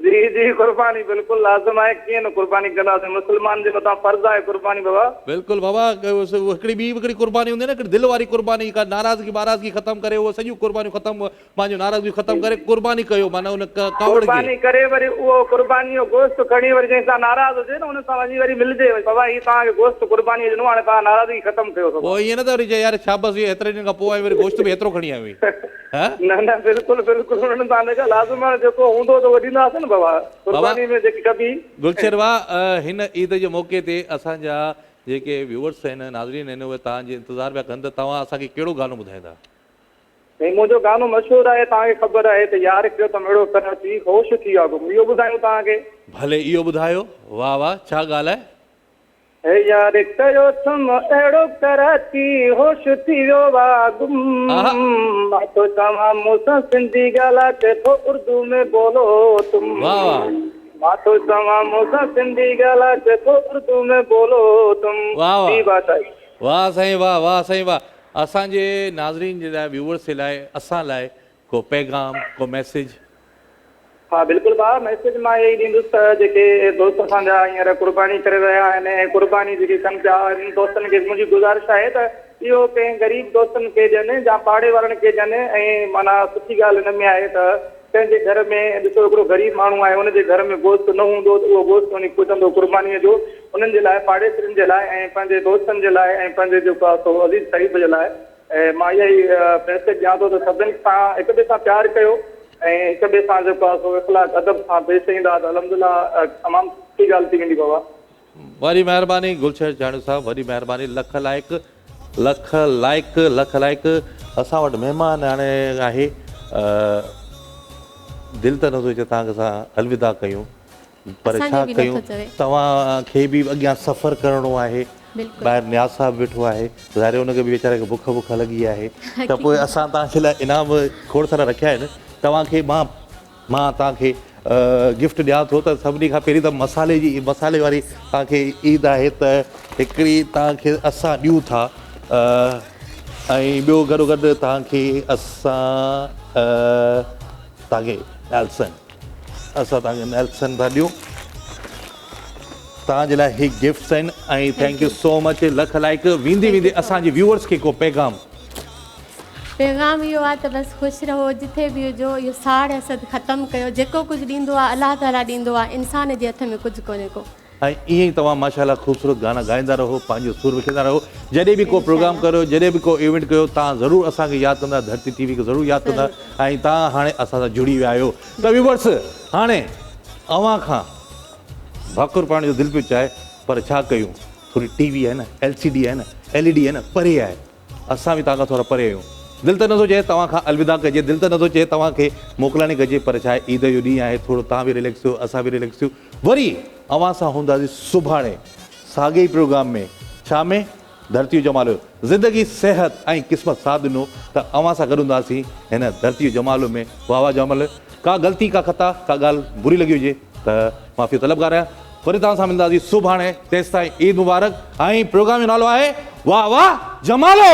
جي جي قرباني بلڪل لازم آهي ڪيئن نه قرباني ڪنداسين مسلمان جي مٿان فرض آهي قرباني بابا. بلڪل بابا هڪڙي ٻي به هڪڙي قرباني هوندي آهي نه هڪڙي دل واري قرباني جيڪا ناراضگي بارازگي ختم ڪري اهو سڄيون قربانيون ختم پنهنجون ناراضگيون ختم ڪري قرباني ڪيو معنيٰ ان ڪاوڙ کي. قرباني ڪري وري اهو قرباني جو گوشت کڻي وري جنهن سان ناراض هجي نه ان سان وڃي وري ملجي وري بابا هي توهان کي گوشت قرباني جو ڏنو هاڻي توهان ناراضگي ختم ڪيو پوء ائين نه ته وري چئي يار شابس هي هيتري ڏينهن کان پوء آيو وري گوشت به هيترو کڻي آيو آهين. نه نه بلڪل بلڪل انهن سان نه لازم آهي جيڪو هوندو ته اهو ڏينداسين نه بابا قرباني ۾ جيڪي ڪبي. گلشير ڀاء هن عيد جي موقعي تي اسان جا جيڪي ويوئرس آهن ناظرين آهن اهي توهان جي انتظار پيا ڪن ته توهان اسان کي ڪهڙو گانو ٻڌائيندا. سائين منهنجو گانو مشهور آهي توهان کي خبر آهي ته يار ڪيو ته ميڙو ڪراچي هوش ٿي ويا گم اهو ٻڌايون توهان کي. ڀلي اهو ٻڌايو واه واه ڇا ڳالهه آهي. هي يار ڪيو ٿم اهڙو ڪراچي هوش ٿي ويو آ گم مان ٿو چوان مون سان سنڌي ڳالهاء چئي ٿو اردو ۾ بولو تم مان ٿو چوان مون سان سنڌي ڳالهاء چئي ٿو اردو ۾ بولو تم جي بادشاهي. واه سائين واه واه سائين واه اسان جي ناظرين جي لاء ويوئرس جي لاء اسان لاء ڪو پيغام ڪو ميسيج. ها بلڪل ڀاء ميسيج مان اهي ئي ڏيندس ته جيڪي دوست اسان جا هينئر قرباني ڪري رهيا آهن ۽ قرباني جيڪي ڪن پيا انهن دوستن کي منهنجي گذارش آهي ته اهو ڪنهن غريب دوستن کي ڏين يا پاڙي وارن کي ڏين ۽ معنيٰ سٺي ڳالهه ان ۾ آهي ته ڪنهن جي گهر ۾ ڏسو هڪڙو غريب ماڻهو آهي ان جي گهر ۾ گوشت نه هوندو ته اهو گوشت وڃي پهچندو قربانيء جو انهن جي لاء پاڙيسرين جي لاء ۽ پنهنجي دوستن جي لاء ۽ پنهنجي جيڪو آهي سو عزيز قريب جي لاء ۽ مان اها ئي ميسيج ڏيان ٿو ته سڀني سان هڪ ٻئي سان پيار ڪيو ۽ هڪ ٻئي سان جيڪو آهي سو اخلاق ادب سان پيش ايندا ته الحمدلله تمام سٺي ڳالهه ٿي ويندي بابا. وڏي مهرباني گلشير چانڊيو صاحب وڏي مهرباني لک لائق لک لائق لک لائق اسان وٽ مهمان هاڻي آهي دل ته نٿو چئي توهان سان الوداع ڪيون پر ڇا ڪيون توهان کي به اڳيان سفر ڪرڻو آهي ٻاهر نياز صاحب ويٺو آهي ظاهر ان کي به ويچاري کي بک بک لڳي آهي ته پوء اسان توهان جي لاء انعام کوڙ سارا رکيا آهن توهان کي مان مان توهان کي گفٽ ڏيان ٿو ته سڀني کان پهرين ته مصالحي جي مصالحي واري توهان کي عيد آهي ته هڪڙي توهان کي اسان ڏيون ٿا ۽ ٻيو گڏو گڏ توهان کي اسان توهان کي نيلسن اسان توهان کي نيلسن ٿا ڏيون توهان جي لاء هي گفٽس آهن ۽ thank you so much lakh لائق ويندي ويندي اسان جي ويوئرس کي ڪو پيغام. پيغام اهو آهي ته بس خوش رهو جٿي به هجو اهو ساڙ حسد ختم ڪيو جيڪو ڪجهه ڏيندو آهي الله تعالي ڏيندو آهي انسان جي هٿ ۾ ڪجهه ڪونهي ڪو. ۽ ائين ئي توهان ماشاء الله خوبصورت گانا ڳائيندا رهو پنهنجو سر وکيرندا رهو جڏهن به ڪو پروگرام ڪريو جڏهن به ڪو ايونٽ ڪيو توهان ضرور اسان کي ياد ڪندا ڌرتي ٽي وي کي ضرور ياد ڪندا ۽ توهان هاڻي اسان سان جڙي ويا آهيو ته ويورس هاڻي اوهان کان ڀاڪر پائڻ جو دل پيو چاهي پر ڇا ڪيون ٿوري ٽي وي آهي نه ايل سي ڊي آهي نه ايل اي ڊي آهي نه پري آهي اسان به توهان کان ٿورا پري آهيون. دل ته نٿو چئي توهان کان الوداع ڪجي، دل ته نٿو چئي توهان کي موڪلاڻي ڪجي پر ڇاهي عيد جو ڏينهن آهي ٿورو توهان به رليڪس ٿيو اسان به رليڪس ٿيون. وري اوهان سان هونداسين سڀاڻي ساڳئي ئي پروگرام ۾ ڇا ۾ ڌرتيء جو جمالو زندگي صحت ۽ قسمت ساٿ ڏنو ته اوهان سان گڏ هونداسين هن ڌرتيء جو جمالو ۾ واه واه جمالو ڪا غلطي ڪا خطا ڪا ڳالهه بري لڳي هجي ته معافي جو طلبگار آهيان. وري توهان سان ملنداسين سڀاڻي تيستائين عيد مبارڪ ۽ پروگرام جو نالو آهي واه واه جمالو.